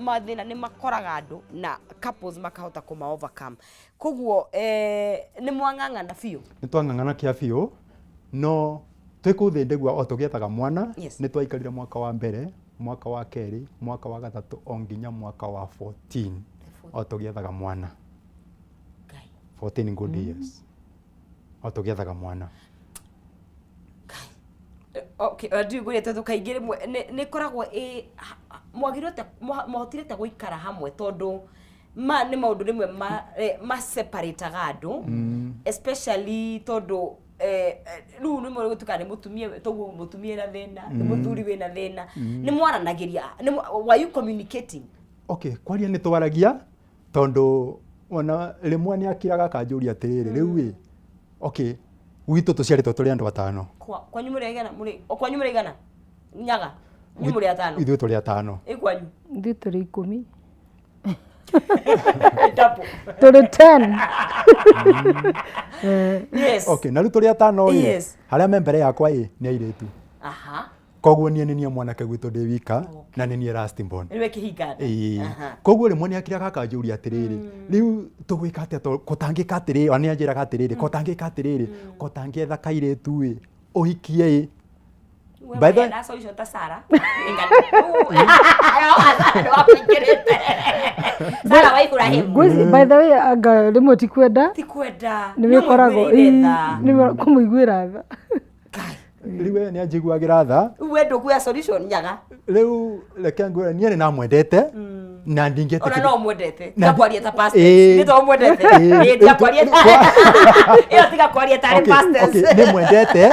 mathĩna nĩ makoraga andũ na couples makahota kũma overcome. Koguo nĩ mwang'ang'ana biũ. Nĩ twang'ang'ana kĩa biũ, no twĩ kũu thĩ ndĩgua o tũgĩethaga mwana. Nĩ twaikarire mwaka wa mbere, mwaka wa kerĩ, mwaka wa gatatũ, o nginya mwaka wa 14 o tũgĩethaga mwana. Ngai. 14 good years o tũgĩethaga mwana. Okay, ndiũĩ ngũria tondũ kaingĩ rĩmwe nĩ ĩkoragwo ĩ mwagĩrĩirwo mwahotire atĩa gũikara hamwe, tondũ Ma nĩ maũndũ rĩmwe ma, eh, ma separataga andũ especially tondũ eh, eh, rĩu nĩ mũgũtuĩka nĩ mũtumia toguo mũtumia wĩna thĩna nĩ mũthuri wĩna thĩna nĩ mwaranagĩria nĩ mwa- were you communicating? Okay, kwaria nĩ twaragia tondũ ona rĩmwe nĩ akiraga akanjũria atĩrĩrĩ, rĩu ĩ, okay, gwitũ tũciarĩtwo tũrĩ andũ atano. Kwanyu mũrĩ aigana? Mũrĩ o kwanyu mũrĩ aigana? Nyaga inyuĩ mũrĩ atano? Ithuĩ tũrĩ atano. Ĩ kwanyu? Ithuĩ tũrĩ 10. Double. Tũrĩ 10. Yes. Okay, na rĩu tũrĩ atano ĩ, harĩa me mbere yakwa ĩ nĩ airĩtu. Koguo niĩ nĩ niĩ mwanake gwitũ ndĩ wika na nĩ niĩ last born. Nĩwe kĩhinga nda. Ĩĩ. Koguo rĩmwe nĩ akiraga akanjũria atĩrĩrĩ, rĩu tũgwĩka atĩa tondũ kũtangĩka atĩrĩrĩ, ona nĩ anjĩraga atĩrĩrĩ, kotangĩka atĩrĩrĩ, kotangĩetha kairĩtu ĩ, ũhikie ĩ. We By the- wena solution ta Sarah. Nĩwakũingĩrĩte. Sarah wa Ibrahim. Ngwĩci- by the way, anga rĩmwe ti kwenda. Ti kwenda. Nĩ wĩkoragwo Nĩũmũiguĩrĩire tha. nĩ kũmũiguĩra tha. Ngai. Rĩu we nĩ anjiguagĩra tha. Rĩu we ndũkuoya solution nyaga. Rĩu reke ngwĩre niĩ nĩ ndamwendete na Ona ndingĩetĩkĩria. no ũmwendete. Na Tiga ndi- kwaria ta pastors. Ĩĩ. Nĩ to ũmwendete. Ĩĩ. Ĩĩ, tiga kwaria. Ĩyo tiga kwaria tarĩ Okay, pastors. okay, nĩ mwendete.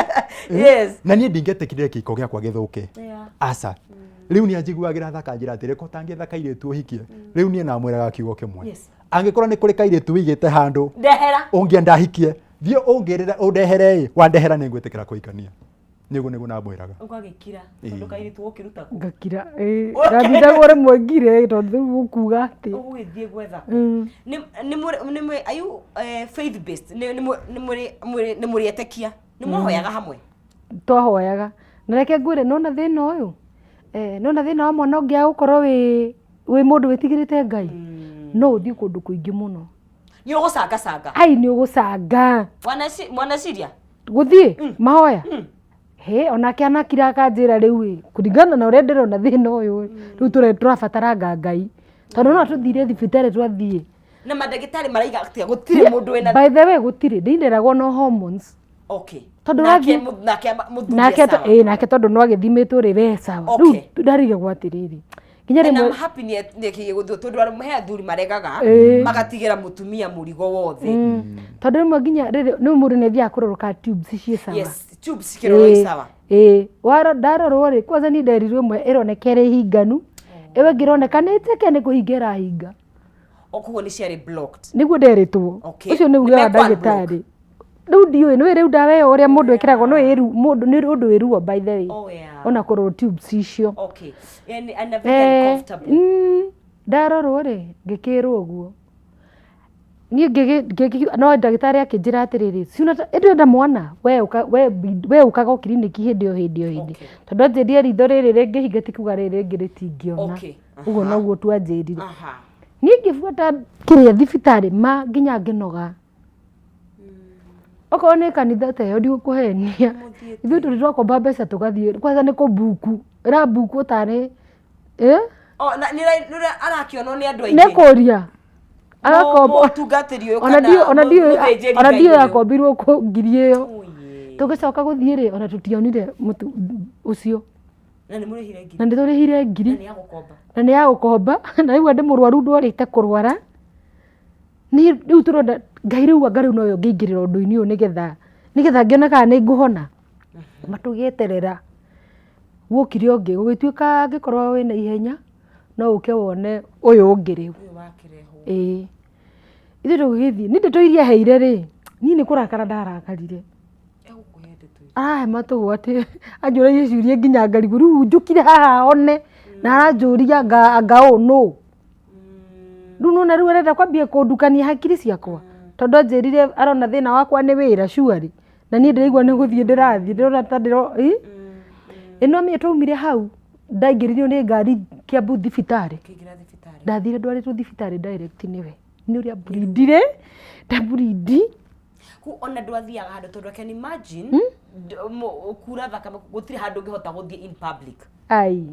Yes. Na niĩ ndingĩetĩkĩrire kĩhiko gĩakwa gĩthũke. Yeah. Aca. Rĩu nĩ anjiguagĩra tha akanjĩra atĩrĩ, ko ũtangĩetha kairĩtu ũhikie. Rĩu niĩ namwĩraga kiugo kĩmwe. Yes. Angĩkorwo nĩ kũrĩ kairĩtu wĩigĩte handũ Ndehera. ũngĩenda hikie, thiĩ ũngĩrĩre ũndehere ĩ, wandehera nĩ ngwĩtĩkĩra kũhikania. Nĩguo nĩguo namwĩraga. Ũgagĩkira tondũ kairĩtu ũkĩruta kũ? Ngakira. Ĩĩ. Ndathindagwo rĩmwe ngire tondũ rĩu ũkuga atĩ. Ũgũgĩthiĩ gwetha kũ? Nĩ nĩ mũrĩ nĩ mũrĩ are you faith based? Nĩ nĩ mũrĩ nĩ mũrĩ mũrĩ nĩ mũrĩ etĩkia? Nĩ mwahoyaga hamwe? Twahoyaga. Na reke ngwĩre nĩwona thĩna ũyũ, eh, nĩwona thĩna wa mwana ũngĩaga gũkorwo wĩ wĩ mũndũ wĩtigĩrĩte Ngai, no ũthiĩ kũndũ kũingĩ mũno. Nĩ ũgũcangacanga. Ai nĩ ũgũcanga. Mwanaciria? Gũthiĩ mahoya? Hĩ, onake anakira akanjĩra rĩu ĩ, kũringana na ũrĩa ndĩrona thĩna ũyũ ĩ, rĩu tũrabataranga Ngai. Tondũ no tũthire thibitarĩ twathiĩ. Na mandagĩtarĩ maraiga atĩa? Gũtirĩ mũndũ wĩna By the way gũtirĩ, ndinderagwo no hormones. Okay. Tondũ Nake ũrathiĩ- nake mũthuri Nake e sawa. ĩ, nake tondũ no agĩthimĩtwo rĩ, we sawa. Okay. Rĩu ndarigagwo atĩrĩrĩ, nginya And I'm rĩmwe happy nĩ nĩkĩgie gũthiĩ tondũ arĩa he athuri maregaga Ĩĩ. magatigĩra mũtumia mũrigo wothe. Tondũ rĩmwe nginya rĩrĩ nĩ mũndũ nĩ athiaga kũrorwo ka tubes ciĩ sawa. Yes, tubes cikĩrorwo i sawa. Ĩĩ, waro ndarorwo rĩ, kwanza niĩ nderirwo ĩmwe ĩroneka ĩrĩ hinganu, ĩyo ĩngĩ ĩroneka nĩ njeke nĩ kũhinga ĩrahinga. O koguo nĩ ciarĩ blocked. Nĩguo nderĩtwo. Okay. Ũcio nĩ uge wa Nĩ mekũ unblock. ndagĩtarĩ. Rĩu ndiũĩ, nĩũĩ rĩu ndawa ĩyo ũrĩa mũndũ ĩkĩragwo nĩũĩ mũndũ nĩ ũndũ wĩ ruo by the way. Oh yeah. Ona kũrorwo tubes icio. Okay. And a very uncomfortable. Ndarorwo rĩ, ngĩkĩrwo ũguo. Niĩ no ndagĩtarĩ akĩnjĩra atĩrĩrĩ, si ndũrenda mwana, we ũka we ũkaga o kiriniki hĩndĩ o hĩndĩ o hĩndĩ. Okay. Tondũ anjĩrire ritho rĩrĩ rĩngĩhinga ti kuga rĩrĩ rĩngĩ rĩtingĩona. Okay. Ũguo noguo tu anjĩrire. Aha. Niĩ ngĩbuata kĩrĩa thibitarĩ ma nginya ngĩnoga. Okorwo nĩ kanitha ta ĩyo ndigũkũhenia. Ithuĩ tũrĩ twakomba mbeca tũgathiĩ, kwanza nĩ kũmbuku, ĩrambukwo tarĩ ĩ? Oh, na nĩ nĩ arakĩonwo nĩ andũ Nĩ aingĩ. kũria. Agakomba. Mũtungatĩri ũyũ Ona kana ndiũ ona ndiũ mũthĩnjĩri ona Ngai ndiũ ũyũ. yakombirwo kũ ngiri ĩyo. Oh, yeah. Tũgĩcoka gũthiĩ rĩ, ona tũtionire mũtu ũcio. Na nĩ mũrĩhire ngiri. Na nĩ tũrĩhire ngiri. Na nĩ ya gũkomba. Na nĩ ya gũkomba. Na rĩu ndĩ mũrwaru ndwarĩte kũrwara. Niĩ rĩu tũronda Ngai rĩu anga rĩu nowe ũngĩingĩrĩra ũndũ-inĩ ũyũ nĩgetha nĩgetha ngĩone kana nĩ ngũhona. Matũgĩeterera guokire ũngĩ gũgĩtuĩka angĩkorwo wĩna ihenya no ũke wone ũyũ ũngĩ rĩu. Ũyũ wakĩrehwo. Ĩĩ. Ithuĩ tũgĩgĩthiĩ, niĩ ndeto iria aheire rĩ, niĩ nĩ kũrakara ndarakarire. Egũkũhe ndeto ici. Arahe matũ atĩ anjũragia ciũria nginya ngarigwo rĩu njũkire haha one na aranjũria anga anga ũũ nũ. Rĩu nĩwona rĩu arenda kwambia kũndukania hakiri ciakwa tondũ anjĩrire arona thĩna wakwa nĩ wĩra surely na niĩ ndĩraigua nĩ gũthiĩ ndĩrathiĩ ndĩrona ta ndĩro ĩ ĩ no menye twaumire hau ndaingĩririo nĩ ngari Kiambu thibitarĩ. Ũkĩingĩra thibitarĩ. Ndathire ndwarĩtwo thibitarĩ direct nĩwe nĩ ũrĩa mburindire ndamburindi. Ku ona ndwathiaga handũ tondũ I can imagine kura thakame gũtirĩ handũ ũngĩhota gũthiĩ in public. Ai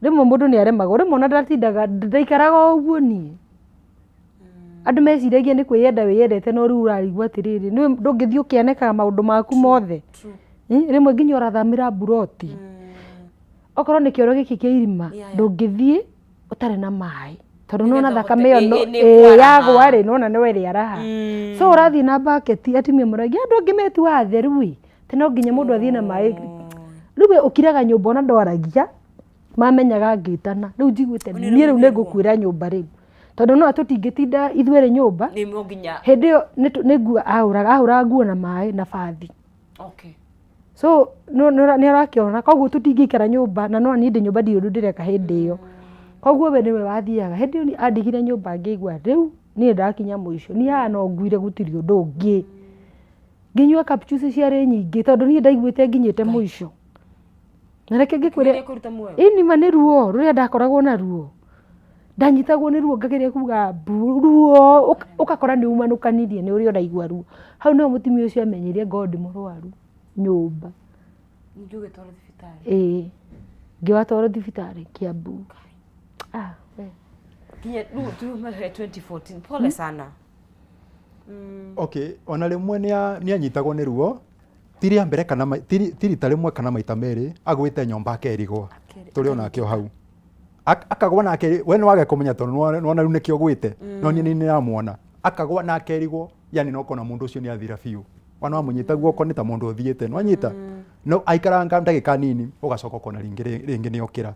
rĩmwe mũndũ nĩ aremagwo rĩmwe ona ndatindaga ndaikaraga o ũguo niĩ. Andũ meciragia nĩ kwĩyenda wĩyendete no rĩu ũrarigwo atĩrĩrĩ nĩ ndũngĩthiĩ ũkĩanĩkaga maũndũ maku mothe. Rĩmwe nginya ũrathamĩra mburoti. Okorwo nĩ kĩoro gĩkĩ kĩa irima ndũngĩthiĩ ũtarĩ na maĩ. Tondũ nĩwona Nĩgetha thakame ũhote- ĩyo ĩ- ĩ- nĩ yagwa kwaraha. rĩ, nĩwona nĩwe ĩrĩaraha. So ũrathiĩ na bucket, atumia moragia andũ angĩ metuaga atheru ĩ, atĩ no nginya mũndũ athiĩ na maĩ. Rĩu we ũkiraga nyũmba ona ndwaragia, mamenyaga ngĩtana. Rĩu njiguĩte niĩ rĩu nĩ ngũkuĩra nyũmba rĩu. Tondũ no tũtingĩtinda ithuerĩ nyũmba. Nĩ no nginya. Hĩndĩ ĩyo nĩ nguo ahũraga, ahũraga nguo na maĩ na bathi. Okay. So nĩ arakĩona koguo tũtingĩikara nyũmba na no niĩ ndĩ nyũmba ndirĩ ũndũ ndĩreka hĩndĩ ĩyo. Koguo we nĩwe wathiaga. Hĩndĩ ĩyo niĩ andigire nyũmba ngĩigua rĩu niĩ ndakinya mũico. Niĩ haha no nguire gũtirĩ ũndũ ũngĩ. Ngĩnyua capsules ciarĩ nyingĩ tondũ niĩ ndaiguĩte nginyĩte mũico. Na reke ngĩkwĩre, Nĩ kũruta muoyo. ĩni ma nĩ ruo rũrĩa ndakoragwo naruo. Ndanyitagwo nĩ ruo ngageria kuga mbu, ruo ũgakora nĩ umanũkanirie nĩ ũrĩa ũraigua ruo. Hau nĩho mũtumia ũcio amenyire ngorwo ndĩ mũrwaru nyũmba. Ningĩ ũgĩtwarwo thibitarĩ? Ĩĩ, ngĩwatwarwo thibitarĩ Kiambu. Ah, we. Nginya rĩu tuuma 2014, pole sana. Okay, ona rĩmwe nĩ anyitagwo nĩ ruo, ti rĩa mbere kana ti rita rĩmwe kana maita merĩ, agwĩte nyũmba akerigwo, tũrĩ onake o hau. Akagwa na akerigwo, we nĩ wage kũmenya tondũ nĩwona rĩu nĩkĩo ũgwĩte, no niĩ nĩ ndĩramuona. Akagwa na akerigwo, yani no ũkona mũndũ ũcio nĩ athira biũ. Wana wamũnyita guoko nĩ ta mũndũ ũthiĩte, nĩwanyita? No aikaranga ndagĩka nini, ũgacoka ũkona rĩngĩ rĩngĩ nĩ okĩra.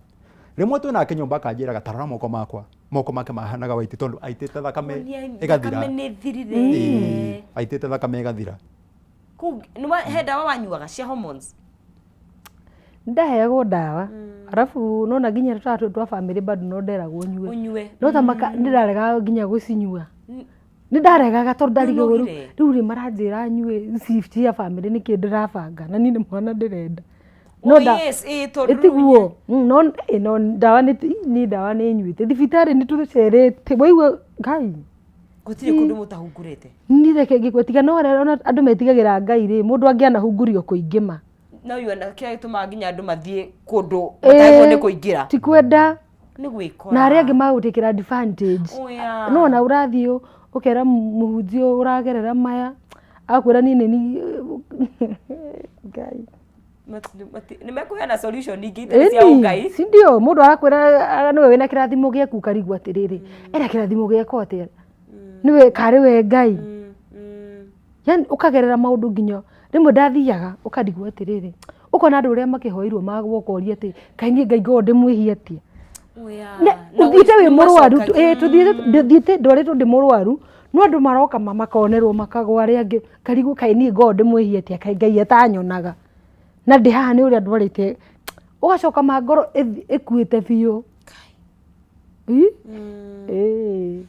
Rĩmwe twĩ nake nyũmba akanjĩraga ta rora moko makwa, moko make mahanaga white tondũ aitĩte thakame ĩgathira. Thakame nĩ thirire. Ĩĩ, aitĩte thakame ĩgathira. Kũu, nĩ wa, he ndawa wanyuaga cia hormones? Ndaheagwo ndawa. Arabu nona nginya tũtawa tũtũ twa bamĩrĩ bado no nderagwo nyue. Ũnyue. No ta maka nĩndaregaga nginya gũcinyua. Nĩndaregaga tondũ ndarigagwo rĩu Nĩũnogire? rĩu rĩ maranjĩra nyue ici cia bamĩrĩ nĩkĩ ndĩrabanga na niĩ nĩ mwana ndĩrenda. No Oh, nda- yes, ĩĩ, tondũ rĩu ĩtiguo. No, ĩ, no ndawa nĩ niĩ ndawa nĩ nyuĩte. Thibitarĩ nĩ tũcerete. Waigua Ngai. Gũtirĩ kũndũ mũtahungurĩte. Niĩ reke ngĩkue tiga no arĩa ona andũ metigagĩra Ngai rĩ, mũndũ angĩanahungurio kũingĩ ma. No yuona kĩrĩa gĩtũmaga nginya andũ mathiĩ kũndũ matagĩrĩirwo nĩ kũingĩra. Ti kwenda. Nĩ gwĩkora. Na arĩa angĩ magũtĩkĩra advantage. Oh, yeah. No ona ũrathiĩ ũkera mũhunjia ũragerera maya, akwĩra niĩ nĩ niĩ Ngai. Nĩ mekũheana solution ingĩ itarĩ cia Ĩni, ũngai. si ndio mũndũ arakwĩra nĩwe wĩna kĩrathimo gĩaku ũkarigwo atĩrĩrĩ, ena kĩrathimo gĩakwa atĩa? Nĩwe karĩ we Ngai. Yani ũkagerera maũndũ nginya rĩmwe ndathiaga ũkarigwo atĩrĩrĩ, ũkona andũ ũrĩa makĩhoirwo magwo ũkoria atĩ kaĩ niĩ Ngai ngoragwo ndĩmwĩhia atĩa? Ũthiĩte wĩ mũrwaru, tũthiĩte ndĩthiĩte ndwarĩtwo ndĩ mũrwaru, no andũ maroka makonerwo makagwa arĩa angĩ, ngarigwo kaĩ niĩ ngoragwo ndĩmwĩhia atĩa kaĩ Ngai atanyonaga. Na ndĩ haha nĩ ũrĩa ndwarĩte, ũgacoka ma ngoro ĩkuĩte biũ. Ĩ? Ĩĩ.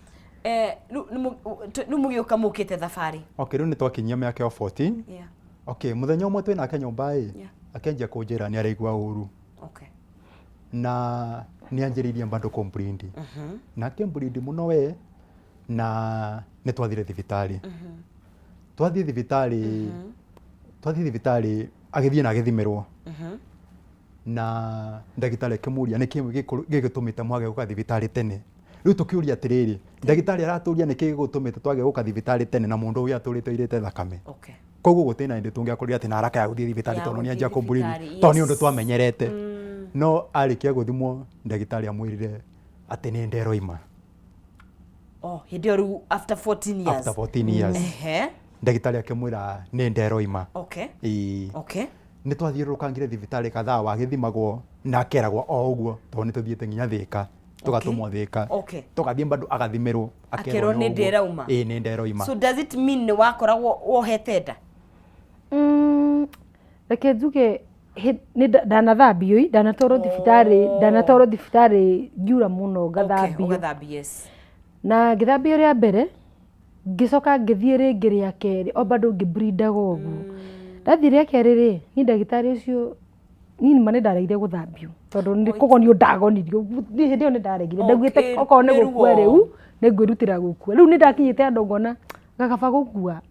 Rĩu mũgĩũka mũkĩte thabarĩ. Okay, rĩu nĩ twakinyia mĩaka ya 14. Okay, mũthenya ũmwe twĩ nake nyũmba ĩ, akĩanjia kũnjĩra nĩ araigua ũru. Na nĩ anjĩrĩirie bado kũmbleed. Na akĩmbleed mũno we, na nĩ twathire thibitarĩ. Twathiĩ thibitarĩ, twathiĩ thibitarĩ agĩthiĩ na agĩthimĩrwo. Na ndagĩtarĩ akĩmũria nĩkĩ gĩgĩtũmĩte mwage gũka thibitarĩ tene. Rĩu tũkĩũria atĩrĩrĩ, ndagĩtarĩ aratũria nĩkĩ gĩgũtũmĩte twage gũka thibitarĩ tene na mũndũ ũyũ atũrĩte oirĩte thakame. Koguo gũtirĩ na hĩndĩ tũngĩakorire atĩ na haraka ya gũthiĩ thibitarĩ Ya tondũ nĩ gũthiĩ anjia kũmbleed, thibitarĩ, tondũ nĩ ũndũ yes. twamenyerete. No arĩkia gũthimwo ndagĩtarĩ amwĩrire atĩ nĩ nda ĩroima. Oh, hĩndĩ ĩyo rĩu after 14 years. After 14 years. Ndagĩtarĩ akĩmwĩra nĩ nda ĩroima. Ĩĩ. Nĩ twathiũrũrũkangire thibitarĩ kadhaa wagĩthimagwo na akeragwo o ũguo tondũ nĩ tũthiĩte nginya Thĩka, tũgatũmwo Thĩka. Tũgathiĩ bado agathimĩrwo Akerwo nĩ nĩ nda ũguo. ĩrauma. Ĩĩ nĩ nda ĩroima. So does it mean nĩ wakoragwo wohete nda? Reke njuge nĩ ndanathambio ĩ, ndanatwarwo thibitarĩ, ndanatwarwo thibitarĩ ngiura mũno ngathambio. Ũgathambio, yes. Na ngĩthambio rĩa mbere, ngĩcoka ngĩthiĩ rĩngĩ rĩa kerĩ, o bado ngĩblindaga ũguo. Ndathiĩ rĩa kerĩ rĩ, niĩ ndagĩtarĩ ũcio, niĩ nĩma nĩ ndaregire gũthambio, tondũ nĩ kũgonio ndagonirio, niĩ hĩndĩ ĩyo nĩ ndaregire, ndaugĩte okorwo nĩ gũkua rĩu, nĩ ngwĩrutĩra gũkua. Rĩu nĩ ndakinyĩte handũ ngona, gakaba gũkua.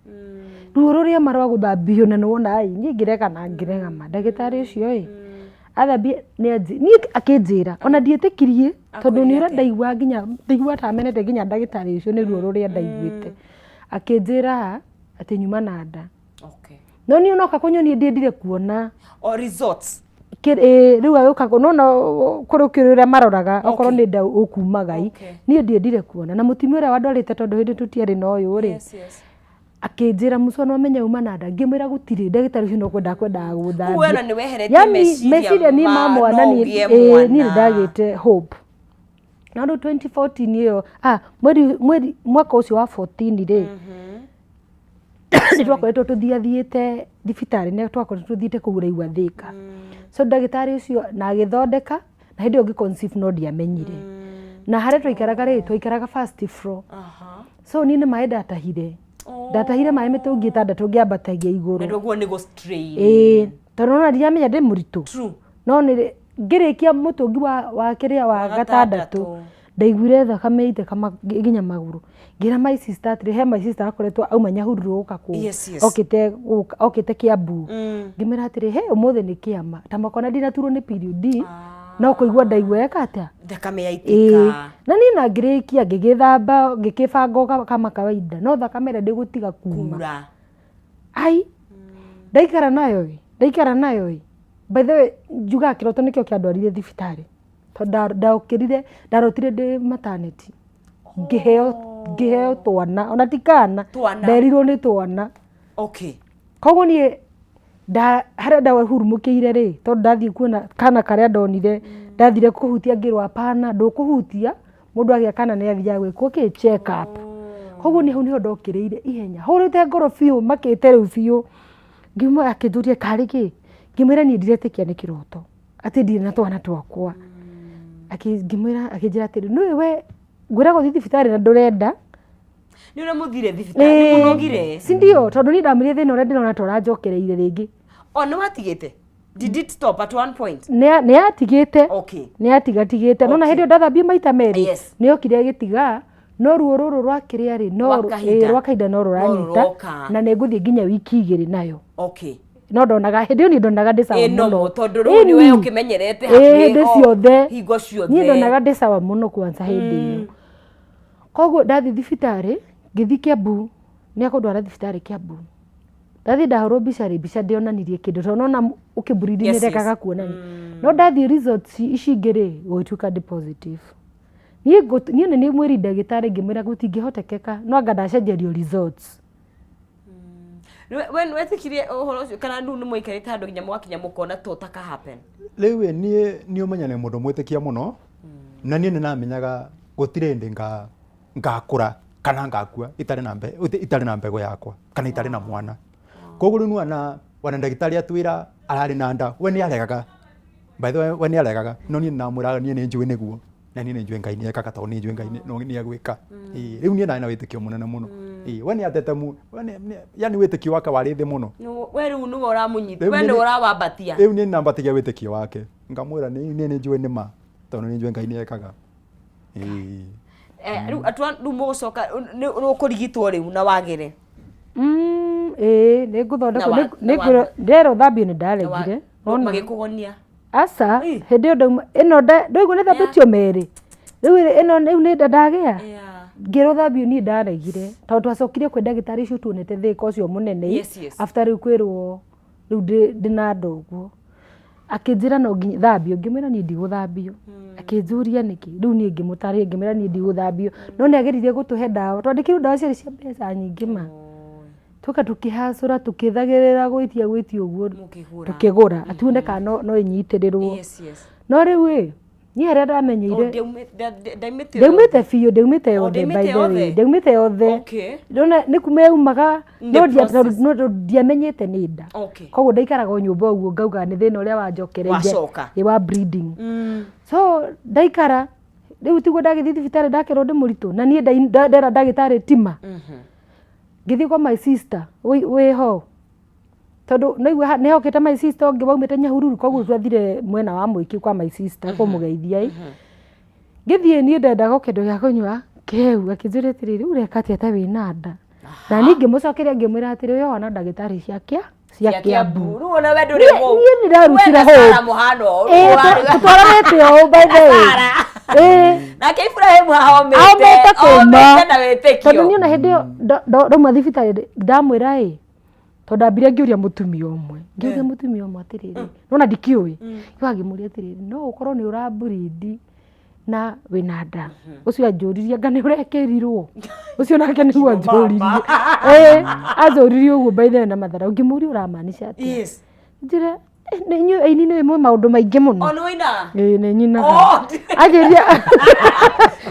Ruo rũrĩa ma rwa gũthambio na nĩwona ĩ, niĩ ngĩrega na ngĩrega ma, ndagĩtarĩ ũcio ĩ, athambie nĩ anjĩ, niĩ akĩnjĩra, ona ndietĩkirie, tondũ nĩ ũrĩa ndaiguaga nginya, ndaiguaga ta menete nginya ndagĩtarĩ ũcio nĩ ruo rũrĩa ndaiguĩte. Akĩnjĩra atĩ nyuma na nda. No niĩ onoka kũnyonia ndiendire kuona. O results. Rĩu agĩũka nona kũrĩ ũkĩrĩ ũrĩa maroraga okorwo nĩ nda ũkumaga i niĩ ndiendire kuona na mũtumia ũrĩa wandwarĩte tondũ hĩndĩ tũtiarĩ na ũyũ rĩ akĩnjĩra mũcua no amenye uma na nda ngĩmwĩra gũtirĩ ndagĩtarĩ ũcio no kwenda kwendaga gũthambia. Koguo we ona nĩ weheretie Yani, meciria meciria niĩ ma ma mwana no niĩ ũgĩe ĩĩ, mwana. niĩ nĩ ndagĩte hope na rĩu 2014 ĩyo ah, mweri mweri mwaka ũcio wa 14 rĩ nĩ twakoretwo tũthiathiĩte thibitarĩ nĩ twakoretwo tũthiĩte kũgũra igwa Thĩka so ndagĩtarĩ ũcio na agĩthondeka na hĩndĩ ĩyo ngĩ conceive no ndiamenyire na harĩa twaikaraga rĩ twaikaraga first floor so niĩ nĩ maĩ ndatahire ndatahire maĩ mĩtũngi ĩtandatũ ngĩambatagia igũrũ Na ndũguo nĩ gũ strain. Ĩĩ tondũ nona ndiramenya ndĩ mũritũ True. no nĩ ngĩrĩkia mũtũngi wa wa kĩrĩa wa gatandatũ gatandatũ. ndaiguire thakame yaitĩka nginya magũrũ ngĩra my sister atĩrĩ he my sister akoretwo auma Nyahururu gũka kũu Yes, yes. okĩte gũka okĩte Kiambu ngĩmwĩra atĩrĩ he ũmũthĩ nĩ kĩama ta makona ndinaturwo nĩ period no kũigua ndaigua eka atĩa Thakame Ĩĩ. yaitĩka. Na niĩ na ngĩrĩkia ngĩgĩthamba ngĩkĩbanga o kama kawaida no thakame ĩrĩa ndĩgũtiga kuma. Kura. Ai ndaikara nayo ĩ ndaikara nayo ĩ by the way njugaga kĩroto nĩkĩo kĩandwarire thibitarĩ tondũ ndaokĩrire ndarotire ndĩ maternity ngĩheo ngĩheo twana ona ti kana Twana. nderirwo nĩ twana Okay. koguo niĩ nda harĩa ndahurumũkĩire rĩ tondũ ndathiĩ kuona kana karĩa ndonire ndathire kũhutia ngĩrwo hapana ndũkũhutia mũndũ agĩa kana nĩ athiaga gwĩkwo kĩ check up koguo niĩ hau nĩho ndokĩrĩire ihenya hũrĩte ngoro biũ makĩte rĩu biũ ngiuma akĩnjũria karĩ kĩ ngĩmwĩra niĩ ndiretĩkia nĩ kĩroto atĩ ndirĩ na twana twakwa ngĩmwĩra akĩnjĩra atĩrĩ nĩũĩ we ngwĩraga ũthiĩ thibitarĩ na ndũrenda Nĩ ũrĩa mũthire thibitarĩ nĩ mũnogire. si ndio tondũ niĩ ndamwĩrire thĩna ũrĩa ndĩrona ta ũranjokereire rĩngĩ O nĩ watigĩte. Did it stop at one point? nĩ atigĩte Okay. nĩ atigatigĩte nona Okay. hĩndĩ ĩyo ndathambie maita merĩ Yes. nĩ okire agĩtiga no ruo rũrũ rwa kĩrĩa rĩ no Rwa kahinda. rwa kahinda no rũranyita rũroka. na nĩ ngũthiĩ nginya wiki igĩrĩ nayo Okay. no ndonaga hĩndĩ ĩyo niĩ ndonaga ndĩ sawa Ĩ mũno normal tondũ rĩu nĩ we Ĩni. ũkĩmenyerete Ĩ, hakuhĩ hĩndĩ o ciothe hingo ciothe. niĩ ndonaga ndĩ sawa mũno kwanza hĩndĩ ĩyo koguo ndathiĩ thibitarĩ ngĩthiĩ Kiambu nĩ akũndwara thibitarĩ Kiambu ndathiĩ ndahũrwo mbica rĩ mbica ndĩonanirie kĩndũ tondũ nona ũkĩmburindi Yes, nĩ rekaga yes. kuonania no ndathiĩ results ici ingĩ rĩ gũgĩtuĩka ndĩ positive niĩ niĩ nĩ niĩ mwĩri ndagĩtarĩ ngĩmwĩra gũtingĩhotekeka no anga ndacenjerio results We wetĩkirie ũhoro ũcio kana rĩu nĩ mwaikarĩte handũ nginya mwakinya mũkona to ta ka happen? Rĩu ĩ niĩ nĩ ũmenya nĩ mũndũ mwĩtĩkia mũno na niĩ nĩ ndamenyaga gũtirĩ hĩndĩ ngakũra kana ngakua itarĩ na itarĩ na mbegũ yakwa kana itarĩ na mwana koguo rĩu nĩwona wana ndagĩtarĩ atwĩra ararĩ na nda we nĩ aregaga by the way we nĩ aregaga no niĩ nĩndamwĩraga niĩ nĩ njũĩ nĩguo na niĩ nĩ njũĩ Ngai nĩ ekaga tondũ nĩ njũĩ Ngai nĩ egwĩka Ĩĩ, rĩu niĩ ndarĩ na wĩtĩkio mũnene mũno Ĩĩ, we nĩ atete we yani wĩtĩkio wake warĩ thĩ mũno We rĩu nĩwe ũramũnyita, we nĩwe ũrawambatia. Rĩu niĩ nĩndambatagia wĩtĩkio wake ngamwĩra niĩ nĩ njũĩ nĩ ma tondũ nĩ njũĩ Ngai nĩ ekaga Ĩĩ. Rĩu atwa rĩu mũgũcoka nĩ ũkũrigitwo rĩu na wagĩre. Ĩĩ nĩ ngũthondekwo nderwo thambio nĩ ndaregire. Magĩkũgonia. Aca hĩndĩ ĩyo ndauma ĩno ndaigua nĩ thambĩtio merĩ rĩu ĩno rĩu nĩ nda ndagĩa ngĩrwo thambio niĩ ndaregire tondũ twacokire kwĩ ndagĩtarĩ ũcio tuonete Thĩka ũcio mũnene after rĩu kwĩrwo rĩu ndĩna nda ũguo akĩnjĩra no nginya thambio ngĩmwĩra niĩ ndigũthambio akĩnjũria nĩkĩ rĩu niĩ ngĩmũtarĩria ngĩmwĩra niĩ ndigũthambio no nĩ ageririe gũtũhe ndawa twandĩkĩirwo ndawa ciarĩ cia mbeca nyingĩ ma tũka tũkĩhacũra tũkĩthagĩrĩra gwĩtia gwĩtia ũguo tũkĩgũra atuone kana no ĩnyitĩrĩrwo no rĩu ĩ niĩ harĩa ndamenyeire ndaumĩte biũ ndaumĩte yothe by the way ndaumĩte yothe ndona nĩ kuma yaumaga no ndiamenyete nĩ nda koguo ndaikaraga o nyũmba ũguo ngauga nĩ thĩna ũrĩa wanjokereire ĩ wa bleeding so ndaikara rĩu tiguo ndagĩthiĩ thibitarĩ ndakerwo ndĩ mũritũ na niĩ ndera ndagĩtarĩ tima ngĩthiĩ kwa my sister wĩho tondũ naigua nĩ hokĩte my sister ũngĩ waumĩte Nyahururu koguo twathire mwena wa Mwĩki kwa my sister kũmũgeithia ĩ ngĩthiĩ niĩ ndendaga o kĩndũ gĩa kũnyua kĩhehu akĩnjũria atĩrĩrĩ ũreka atĩa ta wĩna nda na niĩ ngĩmũcokeria ngĩmwĩra atĩrĩ ũyũ ona ndagĩtarĩ cia kĩa cia Kiambu Rĩu ona we ndũrĩ kũu. Niĩ nĩ ndarutire We na hũ. Sarah mũhano ũũ, Ĩĩ, ũrarĩ- tũtwaranĩte ũũ by the way Sarah. Ĩĩ. Nake Ibrahim haha omĩte Aumĩte kũma. omĩte na wĩtĩkio. Tondũ niĩ ona hĩndĩ ĩyo ndauma thibitarĩ ndamwĩra ĩ Tondũ ndambire ngĩũria mũtumia ũmwe, ngĩũria mũtumia ũmwe atĩrĩrĩ, nona ndikĩũĩ, ngiuga ngĩmũria atĩrĩrĩ, no ũkorwo nĩ ũra bleed na wĩna nda. Ũcio anjũririe anga nĩ ũrekĩrirwo? Ũcio nake nĩguo anjũririe. Ĩĩ, anjũririe ũguo by the way na matharaũ, ngĩmũria ũramaanisha atĩa? Yes. Njĩra, "Eh, nĩ inyuĩ aini nĩ mwĩ maũndũ maingĩ mũno. O nĩ ũinaga? Ĩĩ nĩ nyinaga. Oh, Anjĩria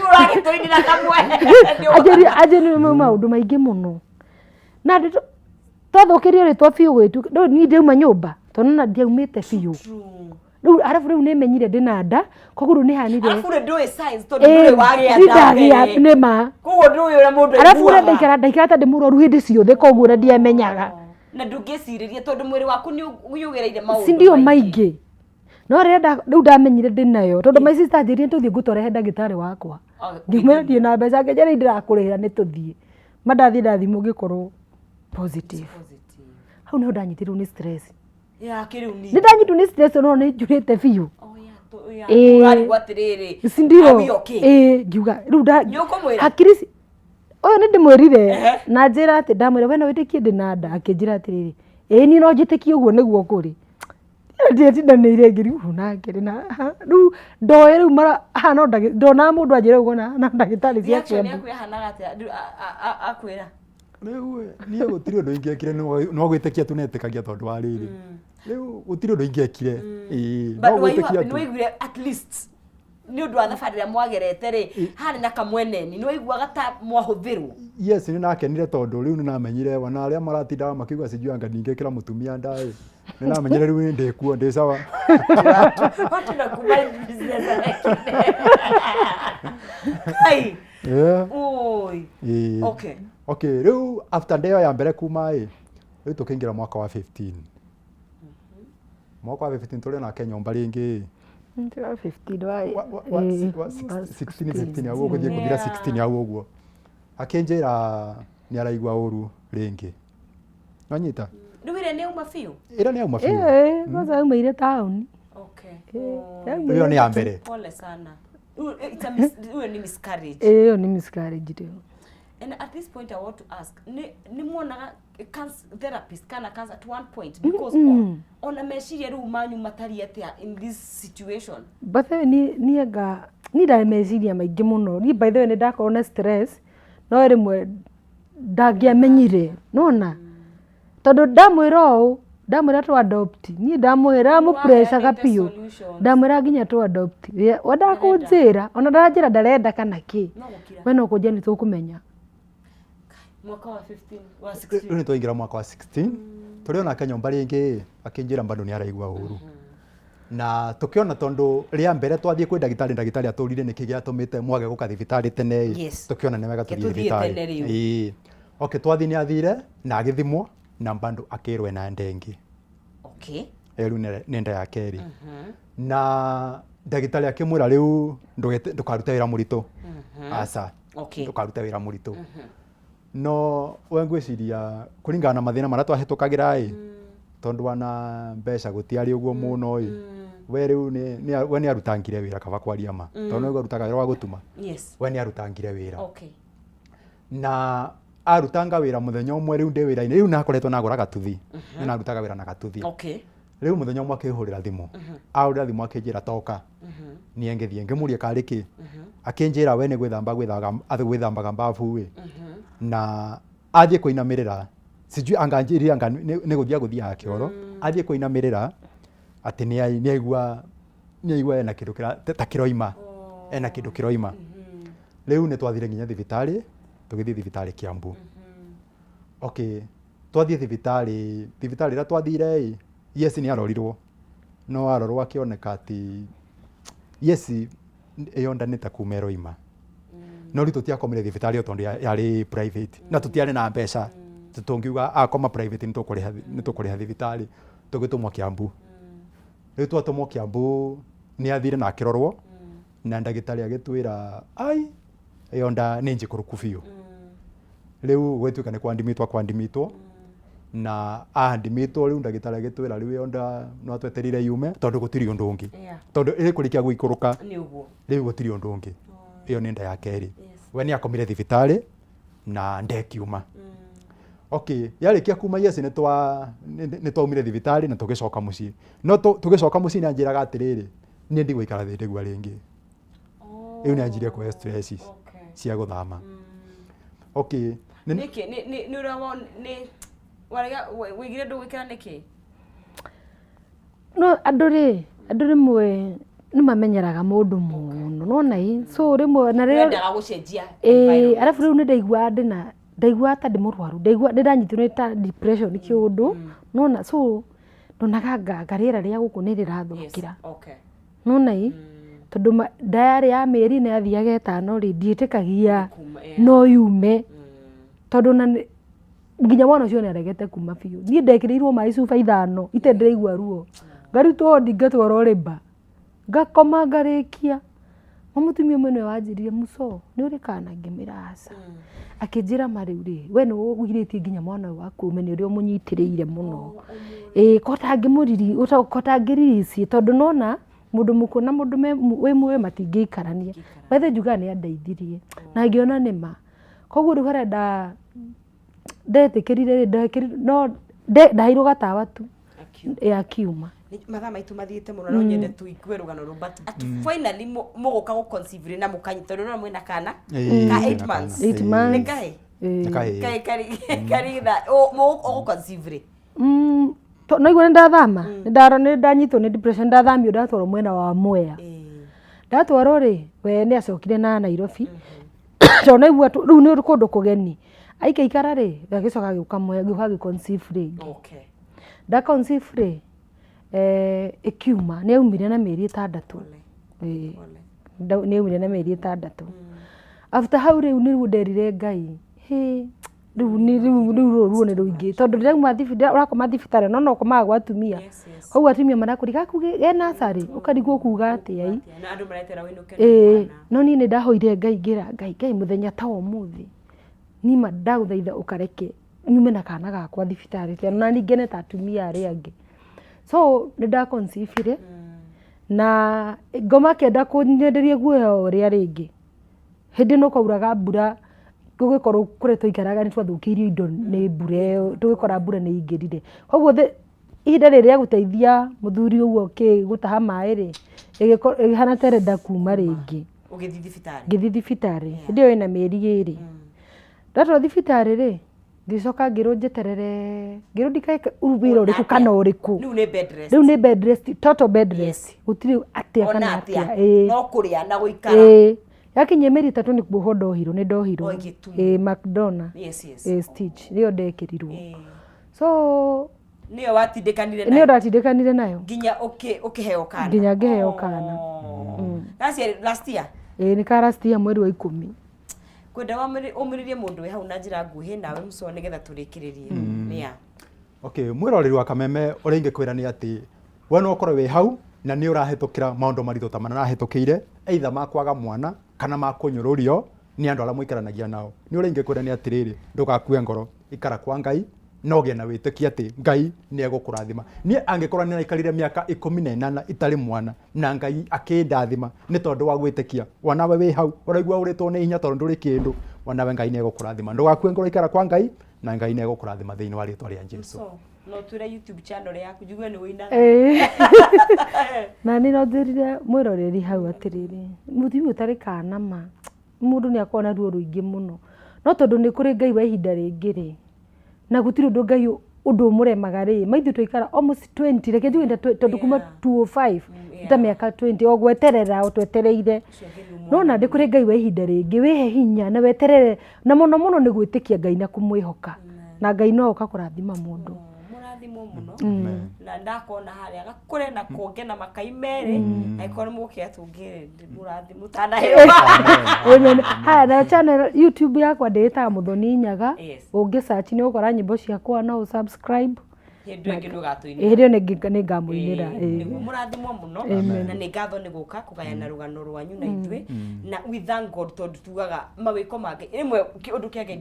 ũragĩtũinĩra kamwe. anjĩria anjĩria nĩ mwĩ maũndũ maingĩ mũno. Na ndĩ twathũkĩrio rĩtwa biũ gwĩtu, rĩu niĩ ndauma nyũmba, tondũ nona ndiaumĩte biũ. Rĩu arabu rĩu nĩmenyire ndĩna nda, koguo rĩu nĩhanire. Arabu rĩ ndũĩ signs tondũ ndũrĩ wagĩa nda Ndindagĩa mbere. nĩ ma. Koguo ndũĩ ũrĩa mũndũ Arabu ũrĩa aiguaga. ndaikara ndaikara ta ndĩ mũrwaru hĩndĩ ciothe koguo ũrĩa ndiamenyaga. Na ndũngĩcirĩria tondũ mwĩrĩ waku nĩ ũgereire maũndũ Si ndio maingĩ. No rĩrĩa rĩu ndamenyire ndĩnayo, tondũ my sister anjĩrire tũthiĩ ngũtware he ndagĩtarĩ wakwa. Oh, Ngĩmwĩra ndirĩ na mbeca, akĩnjĩra rĩu ndĩrakũrĩhĩra nĩ tũthiĩ. Ma ndathiĩ ndathimwo ngĩkorwo positive. Positive. Hau nĩho ndanyitirwo nĩ stress. Ya kĩrĩu ni. Nĩ ndanyitirwo nĩ stress no nĩ njurĩte biũ. Oh, ya, tu- ya, Ĩĩ. ũrarigwo atĩrĩrĩ. Si ndio? Are we okay? Ĩĩ, ngiuga rĩu nda Nĩ ũkũmwĩra? hakiri ũyũ nĩ ndĩmwĩrire na njĩra atĩ ndamwĩra we no wĩtĩkie ndĩ na nda akĩnjĩra atĩrĩrĩ ĩĩ niĩ no njĩtĩkie ũguo nĩguo kũrĩ ndiatindanĩire ngĩrigwo nake rĩ na ha, rĩu ndoĩ rĩu mara haha no ndagĩ ndonaga mũndũ anjĩra ũguo na na ndagĩtarĩ cia Reaction Kiambu yaku yahanaga atĩa Rĩu akwĩra? Rĩu niĩ gũtirĩ ũndũ ingĩekire no gwĩtĩkia tu netĩkagia tondũ wa rĩrĩ. Rĩu gũtirĩ ũndũ ingĩekire. Ĩĩ, But no were you gwĩtĩkia happy? tu. Nĩ waiguire at least nĩ ũndũ wa thabarĩ ĩrĩa mwagerete rĩ harĩ na kamweneni nĩ waiguaga ta mwahũthĩrwo Yes, nĩ ndakenire tondũ rĩu nĩ ndamenyire ona arĩa maratindaga makiuga sijui anga ndingĩkĩra mũtumia nda ĩ. Nĩ ndamenyire rĩu ndĩ kuo ndĩ sawa. Watu na kumind business Kai. Yeah. Oi. Ĩĩ. Okay. Okay, rĩu after ndeo ya mbere kuma ĩ, rĩu tũkĩingĩra mwaka wa 15. Mwaka wa 15 tũrĩ nake nyũmba rĩngĩ ĩ. Wa 15 wa Wa- wa- wa 16 15 hau ũguo gũthiĩ gũthira 16 hau ũguo. Akĩnjĩra nĩ araigua ũru rĩngĩ. Wanyita? Rĩu ĩrĩa nĩ yauma biũ? Ĩrĩa nĩ yauma biũ. Ĩĩ, kwanza aumaire taũni. Okay. Ĩyo nĩ ya mbere. Pole sana. Rĩu, it's a rĩu nĩ miscarriage. Ĩĩ, ĩyo nĩ miscarriage rĩu. And at this point I want to ask, nĩ nĩ muonaga therapist kana cancer at one point because ona meciria rĩu manyu matariĩ atĩa in this situation? By the way, niĩ niĩ anga niĩ ndarĩ meciria maingĩ mũno. Niĩ by the way nĩ ndakorwo na stress no rĩmwe ndangĩamenyire nĩwona tondũ ndamwĩra ũũ ndamwĩra tũ adopt niĩ ndamwĩra ndamũ-pressure Waheanĩte biũ solutions. ndamwĩra nginya tũ adopt we ndakũnjĩra ona ndaranjĩra ndarenda kana kĩ No gũkira. we no kũnjĩra nĩ tũkũmenya Mwaka wa 15 wa 16. Rĩu nĩ twaingĩra mwaka wa 16 tũrĩ onake nyũmba rĩngĩ akĩnjĩra bado nĩ araigua ũru na tũkĩona tondũ rĩa mbere twathiĩ kwĩ ndagĩtarĩ ndagĩtarĩ atũrire nĩkĩ gĩatũmĩte mwage gũka thibitarĩ tene ĩ Yes. tũkĩona nĩ wega tũthiĩ Tũthiĩ thibitarĩ tene rĩu. Ĩĩ. Okay twathiĩ nĩ athire na agĩthimwo na bado akĩrwo ena nda ĩngĩ Okay. ĩyo rĩu nĩ nda ya kerĩ na ndagĩtarĩ akĩmwĩra rĩu ndũkarute wĩra mũritũ aca Okay. ndũkarute wĩra mũritũ no we ngwĩciria kũringana na mathĩna marĩa twahĩtũkagĩra ĩ tondũ wana mbeca gũtiarĩ ũguo mũno ĩ we rĩu we nĩ arutangire wĩra kaba kwaria ma tondũ nĩguo arutaga wĩra wa gũtuma Yes. we nĩ arutangire wĩra Okay. Na arutanga wĩra mũthenya ũmwe rĩu ndĩ wĩra-inĩ rĩu nakoretwo nagũra gatuthi nĩ narutaga wĩra na gatuthi Okay. rĩu mũthenya ũmwe akĩhũrĩra thimũ ahũrĩra thimũ akĩnjĩra toka niĩ ngĩthiĩ ngĩmũria karĩ kĩ akĩnjĩra we nĩ gwĩthamba gwĩthambaga mbabu ĩ na athiĩ kũinamĩrĩra sijui anga anjĩrire anga nĩ gũthiĩ agũthiaga kĩoro athiĩ kũinamĩrĩra atĩ nĩ aigua nĩ aigua ena kĩndũ ta kĩroima ena kĩndũ kĩroima rĩu nĩ twathire nginya thibitarĩ tũgĩthiĩ thibitarĩ Kiambu okay twathiĩ thibitarĩ thibitarĩ ĩrĩa twathire ĩ yes nĩ arorirwo no arorwo akĩoneka atĩ yes ĩyo nda nĩ ta kuma ĩroima no rĩu tũtiakomire thibitarĩ ĩyo tondũ yarĩ private na tũtiarĩ na mbeca tũngiuga akoma private nĩ tũkũrĩha thibitarĩ tũgĩtũmwo Kiambu rĩu twatũmwo Kiambu nĩ athire na akĩrorwo na ndagĩtarĩ agĩtwĩra ai ĩyo nda nĩ njikũrũku biũ rĩu gwĩtuĩka nĩ kwandimitwo kwandimitwo na andimĩtwo rĩu ndagĩtarĩ agĩtwĩra rĩu ĩyo nda no twetereire yume tondũ gũtirĩ ũndũ ũngĩ tondũ ĩkũrĩkia gũikũrũka rĩu gũtirĩ ũndũ ũngĩ ĩyo nĩ nda ya kerĩ we nĩ akomire thibitarĩ na nda ĩkiuma. Okay, yarĩkia kuma yes nĩ twa nĩ twaumire thibitarĩ na tũgĩcoka mũciĩ. No tũgĩcoka mũciĩ nĩ anjĩraga atĩrĩrĩ, niĩ ndigũikara Thindigua rĩngĩ. Rĩu nĩ anjirie kũhe stress cia gũthama. Okay, Nĩkĩ nĩ nĩ nĩ ũrĩa won nĩ warega wĩigire ndũgũikara nĩkĩ? No andũ rĩ, andũ rĩmwe nĩ mamenyeraga mũndũ mũno, nĩwona ĩ, so rĩmwe na rĩrĩa Wendaga gũcenjia ĩĩ, environment. arabu rĩu nĩ ndaiguaga ndĩna ndaiguaga ta ndĩ mũrwaru, ndaigua nĩ ndanyitirwo nĩ ta depression kĩũndũ, nĩwona so ndonaga anga rĩera rĩa gũkũ nĩ Yes, rĩrathũkĩra, okay. nĩwona ĩ, tondũ nda yarĩ ya mĩeri ĩna yathiaga ĩtano rĩ, ndiĩtĩkagia Kuma, yeah. no yume, tondũ ona nĩ nginya mwana ũcio nĩ aregete kuma biũ, niĩ ndekĩrĩirwo maĩ cuba ithano itarĩ ndĩraigua ruo, ngarutwo wondi ngatwarwo labour, ngakoma ngarĩkia, no mũtumia ũmwe nĩwe wanjĩrire Muco nĩ ũrĩ kana? Ngĩmwĩra aca, akĩnjĩra ma rĩu rĩ, we nĩwe ũgirĩtie nginya mwana ũyũ waku aume nĩ ũrĩa ũmũnyitĩrĩire mũno, ĩĩ ko ũtangĩ release tondũ nĩwona mũndũ mũkuũ na mũndũ wĩ muoyo matingĩikarania, by the way njugaga nĩ andeithirie na ngĩona nĩ ma, koguo rĩu harĩa ndetĩkĩrire rĩ, ndekĩrirwo no ndaheirwo gatawa tu ĩ akiuma. Mathaa maitũ mathiĩte mũno no nyende tũigue rũgano rũu but at finally mũgũka gũ conceive rĩ na mũkanyita tondũ no mwĩna kana Ĩĩ, ka twĩna 8 kana. months. Eight Ĩĩ. months. Nĩ kahĩ? Ĩĩ. Nĩ kahĩĩ. Kahĩ kari tha ũgũ conceive rĩ? No igua nĩ ndathama, nĩ ndanyitwo nĩ depression, ndathamio ndatwarwo mwena wa Mwea. Ndatwarwo rĩ, we nĩ acokire na Nairobi, tondũ naigua rĩu nĩ kũndũ kũgeni. Aikaikara rĩ, agĩcoka agĩũka Mwea, ngĩũka ngĩ conceive rĩngĩ. Nda conceive rĩ, ĩkiuma, nĩ yaumire na mĩeri ĩtandatũ. Ĩĩ, nĩ yaumire na mĩeri ĩtandatũ. After hau rĩu nĩguo nderire Ngai, hĩ, rĩu nĩ rĩu rĩu rũrũ ruo nĩ rũingĩ tondũ ndĩrauma ũrakoma thibitarĩ no no ũkomaga gwa atumia. Koguo atumia marakũria gaku ge nursery ũkarigwo ũkuga atĩa ĩ. Na andũ maretera wĩinũke na Ĩĩ, mwana. no niĩ nĩ ndahoire Ngai ngĩra Ngai, Ngai mũthenya ta wa ũmũthĩ nima ndagũthaitha ũkareke nyume na kana gakwa thibitarĩ tondũ nani ngene ta atumia arĩa angĩ. So nĩ nda conceive ire na ngoma akĩenda kũnyenderia guoya ũrĩa rĩngĩ. Hĩndĩ ĩno kwauraga mbura gũgĩkorwo kũrĩa twaikaraga nĩ twathũkĩirio indo nĩ mbura ĩyo tũgĩkora mbura nĩ ĩingĩrire. Koguo ihinda rĩrĩ rĩa gũteithia mũthuri ũguo kĩ gũtaha maĩ rĩ, ĩkĩhana ta ĩrenda kuma rĩngĩ. Ũgĩthiĩ thibitarĩ? Ngĩthiĩ thibitarĩ, hĩndĩ ĩyo ĩna mĩeri ĩrĩ. Ndatwarwo thibitarĩ rĩ, ngĩcoka ngĩrwo njeterere, ngĩrwo ndikeke wĩra ũrĩkũ kana ũrĩkũ. Rĩu nĩ bed rest. Rĩu nĩ bed rest, total bed rest. Gũtirĩ atĩa Ona kana atĩa. atĩa. Ĩĩ. No kũrĩa na gũikara. Ĩĩ. Yakinyia mĩeri ĩtatũ nĩ kuohwo ndohirwo, nĩ ndohirwo. Oh, ĩgĩtumwo. Ĩĩ, McDona. Yes, yes. Ĩĩ, stitch, nĩyo ndekĩrirwo. Ĩĩ. So, Nĩyo watindĩkanire nĩyo nayo. ndatindĩkanire nayo. Nginya ũkĩheo kana. Nginya ngĩheo kana. Last year, last year. Ĩĩ, nĩ ka last year mweri wa ikũmi. Kwenda ũmĩrĩrie mũndũ wĩ hau na njĩra nguhĩ nawe Muso nĩgetha tũrĩkĩrĩrie. Yeah. Okay, mwĩroreri wa Kameme ũrĩa ingĩkwĩra nĩ atĩ we no ũkorwo wĩ hau na nĩ ũrahĩtũkĩra maũndũ maritũ ta marĩa ũrahĩtũkĩire either ma kwaga mwana kana ma kũnyũrũrio nĩ andũ arĩa mũikaranagia nao. Nĩ ũrĩa ingĩkwĩra nĩ atĩrĩrĩ, ndũgakue ngoro, ikara kwa Ngai na ũgĩe na wĩtĩkio atĩ Ngai nĩ egũkũrathima. Niĩ angĩkorwo nĩ ndaikarire mĩaka 18 itarĩ mwana na Ngai akĩndathima nĩ tondũ wa gwĩtĩkia, onawe wĩ hau ũraigua ũrĩtwo nĩ hinya tondũ ndũrĩ kĩndũ, onawe Ngai nĩ egũkũrathima. Ndũgakue ngoro, ikara kwa Ngai na Ngai nĩ egũkũrathima thĩinĩ wa rĩtwa rĩa Jesu. So, no twĩre YouTube channel yaku njigue nĩ wĩinaga. Ĩĩ. Na nĩ no njĩrire mwĩroreri hau atĩrĩrĩ, mũtumia ũtarĩ kana ma, mũndũ nĩ akoragwo na ruo rũingĩ mũno. No tondũ nĩ kũrĩ Ngai wa ihinda rĩngĩ rĩ, na gũtirĩ ũndũ Ngai ũndũ ũmũremaga rĩ, ma ithuĩ twaikara almost 20, reke njuge tondũ kuma 205, ta mĩaka 20, o gweterera o twetereire. No na nĩ kũrĩ Ngai wa ihinda rĩngĩ, wĩhe hinya na weterere, na mũno mũno nĩ gwĩtĩkia Ngai na kũmwĩhoka. Na Ngai no oka kũrathima mũndũ. Mũrathimwo mũno. Na ndakona harĩa gakũre na konge na makai merĩ, angĩkorwo nĩ mũgũkĩra tũngĩ mũrathimwo tanaheo. Amen. Haya, na channel YouTube yakwa ndĩĩtaga Muthoni Nyaga. Yes. Ũngĩ search nĩ ũgũkora nyĩmbo ciakwa, no ũ subscribe. Hĩndĩ ĩyo ĩngĩ nĩ ũgatũinĩra. Hĩndĩ ĩyo nĩ ngamũinĩra. Ĩĩ, nĩguo mũrathimwo mũno na nĩ ngatho nĩ gũka kũgayana rũgano rwanyu na ithuĩ na we thank God tondũ tugaga mawĩko ma Ngai rĩmwe ũndũ kĩa Ngai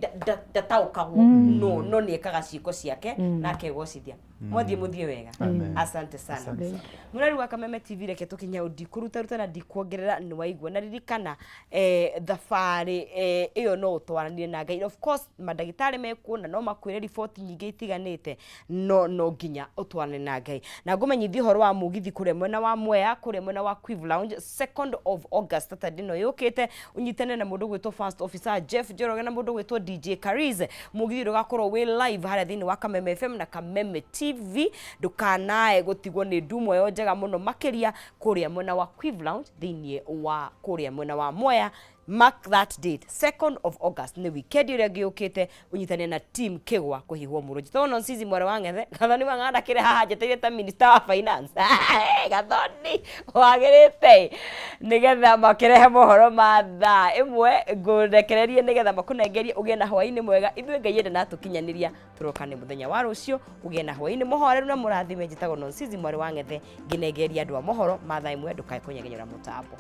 ndataũkagwo no no nĩ ekaga ciĩko ciake na akegocithia. Mwathiĩ mũthiĩ wega. Amen. Asante sana. Asante. Mũrori wa Kameme TV, reke tũkinye hau, ndikũrutaruta na ndikuongerera, nĩ waigua. Na ririkana thabarĩ ĩyo no ũtwaranire na Ngai. Of course mandagĩtarĩ mekuo na no makwĩre riboti nyingĩ itiganĩte, no no nginya ũtwarane na Ngai. Na ngũmenyithie ũhoro wa mũgithi kũrĩa mwena wa Mwea, kũrĩa mwena wa Quive Lounge, 2nd of August, Saturday ĩno yũkĩte, ũnyitane na mũndũ gwĩtwo First Officer Jeff Njoroge na mũndũ gwĩtwo DJ Kariz. Mũgithi ũgakorwo wĩ live harĩa thĩinĩ wa Kameme FM na Kameme TV. Ndũkanae gũtigwo nĩ ndumo ĩyo njega mũno makĩria kũrĩa mwena wa Quive Lounge thĩinĩ wa kũrĩa mwena wa Mwea. Mark that date, 2nd of August, nĩ weekend ĩrĩa ĩngĩ yũkĩte, ũnyitane na team Kĩgwa kũhihwo mũrũnji. Tondũ no Nsizi mwarĩ wa Ng'ethe, Gathoni wa Ng'anda kĩrĩ haha njeteire ta minister wa finance. Gathoni wagĩrĩte nĩgetha makĩrehe mohoro ma thaa 1, ngũrekererie nĩgetha makũnengerie ũgĩe na hwaĩ-inĩ mwega. Ithuĩ Ngai ende na tũkinyanĩria tũroka nĩ mũthenya wa rũciũ. Ũgĩe na hwaĩ-inĩ mũhoreru na mũrathime. Njĩtagwo Nonsizi mwarĩ wa Ng'ethe, ngĩnengeria andũ a mohoro ma thaa 1. Ndũkae kũnyegenyũra mũtambo.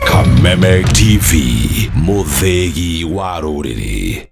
Kameme TV, mũthĩgi wa rũrĩrĩ.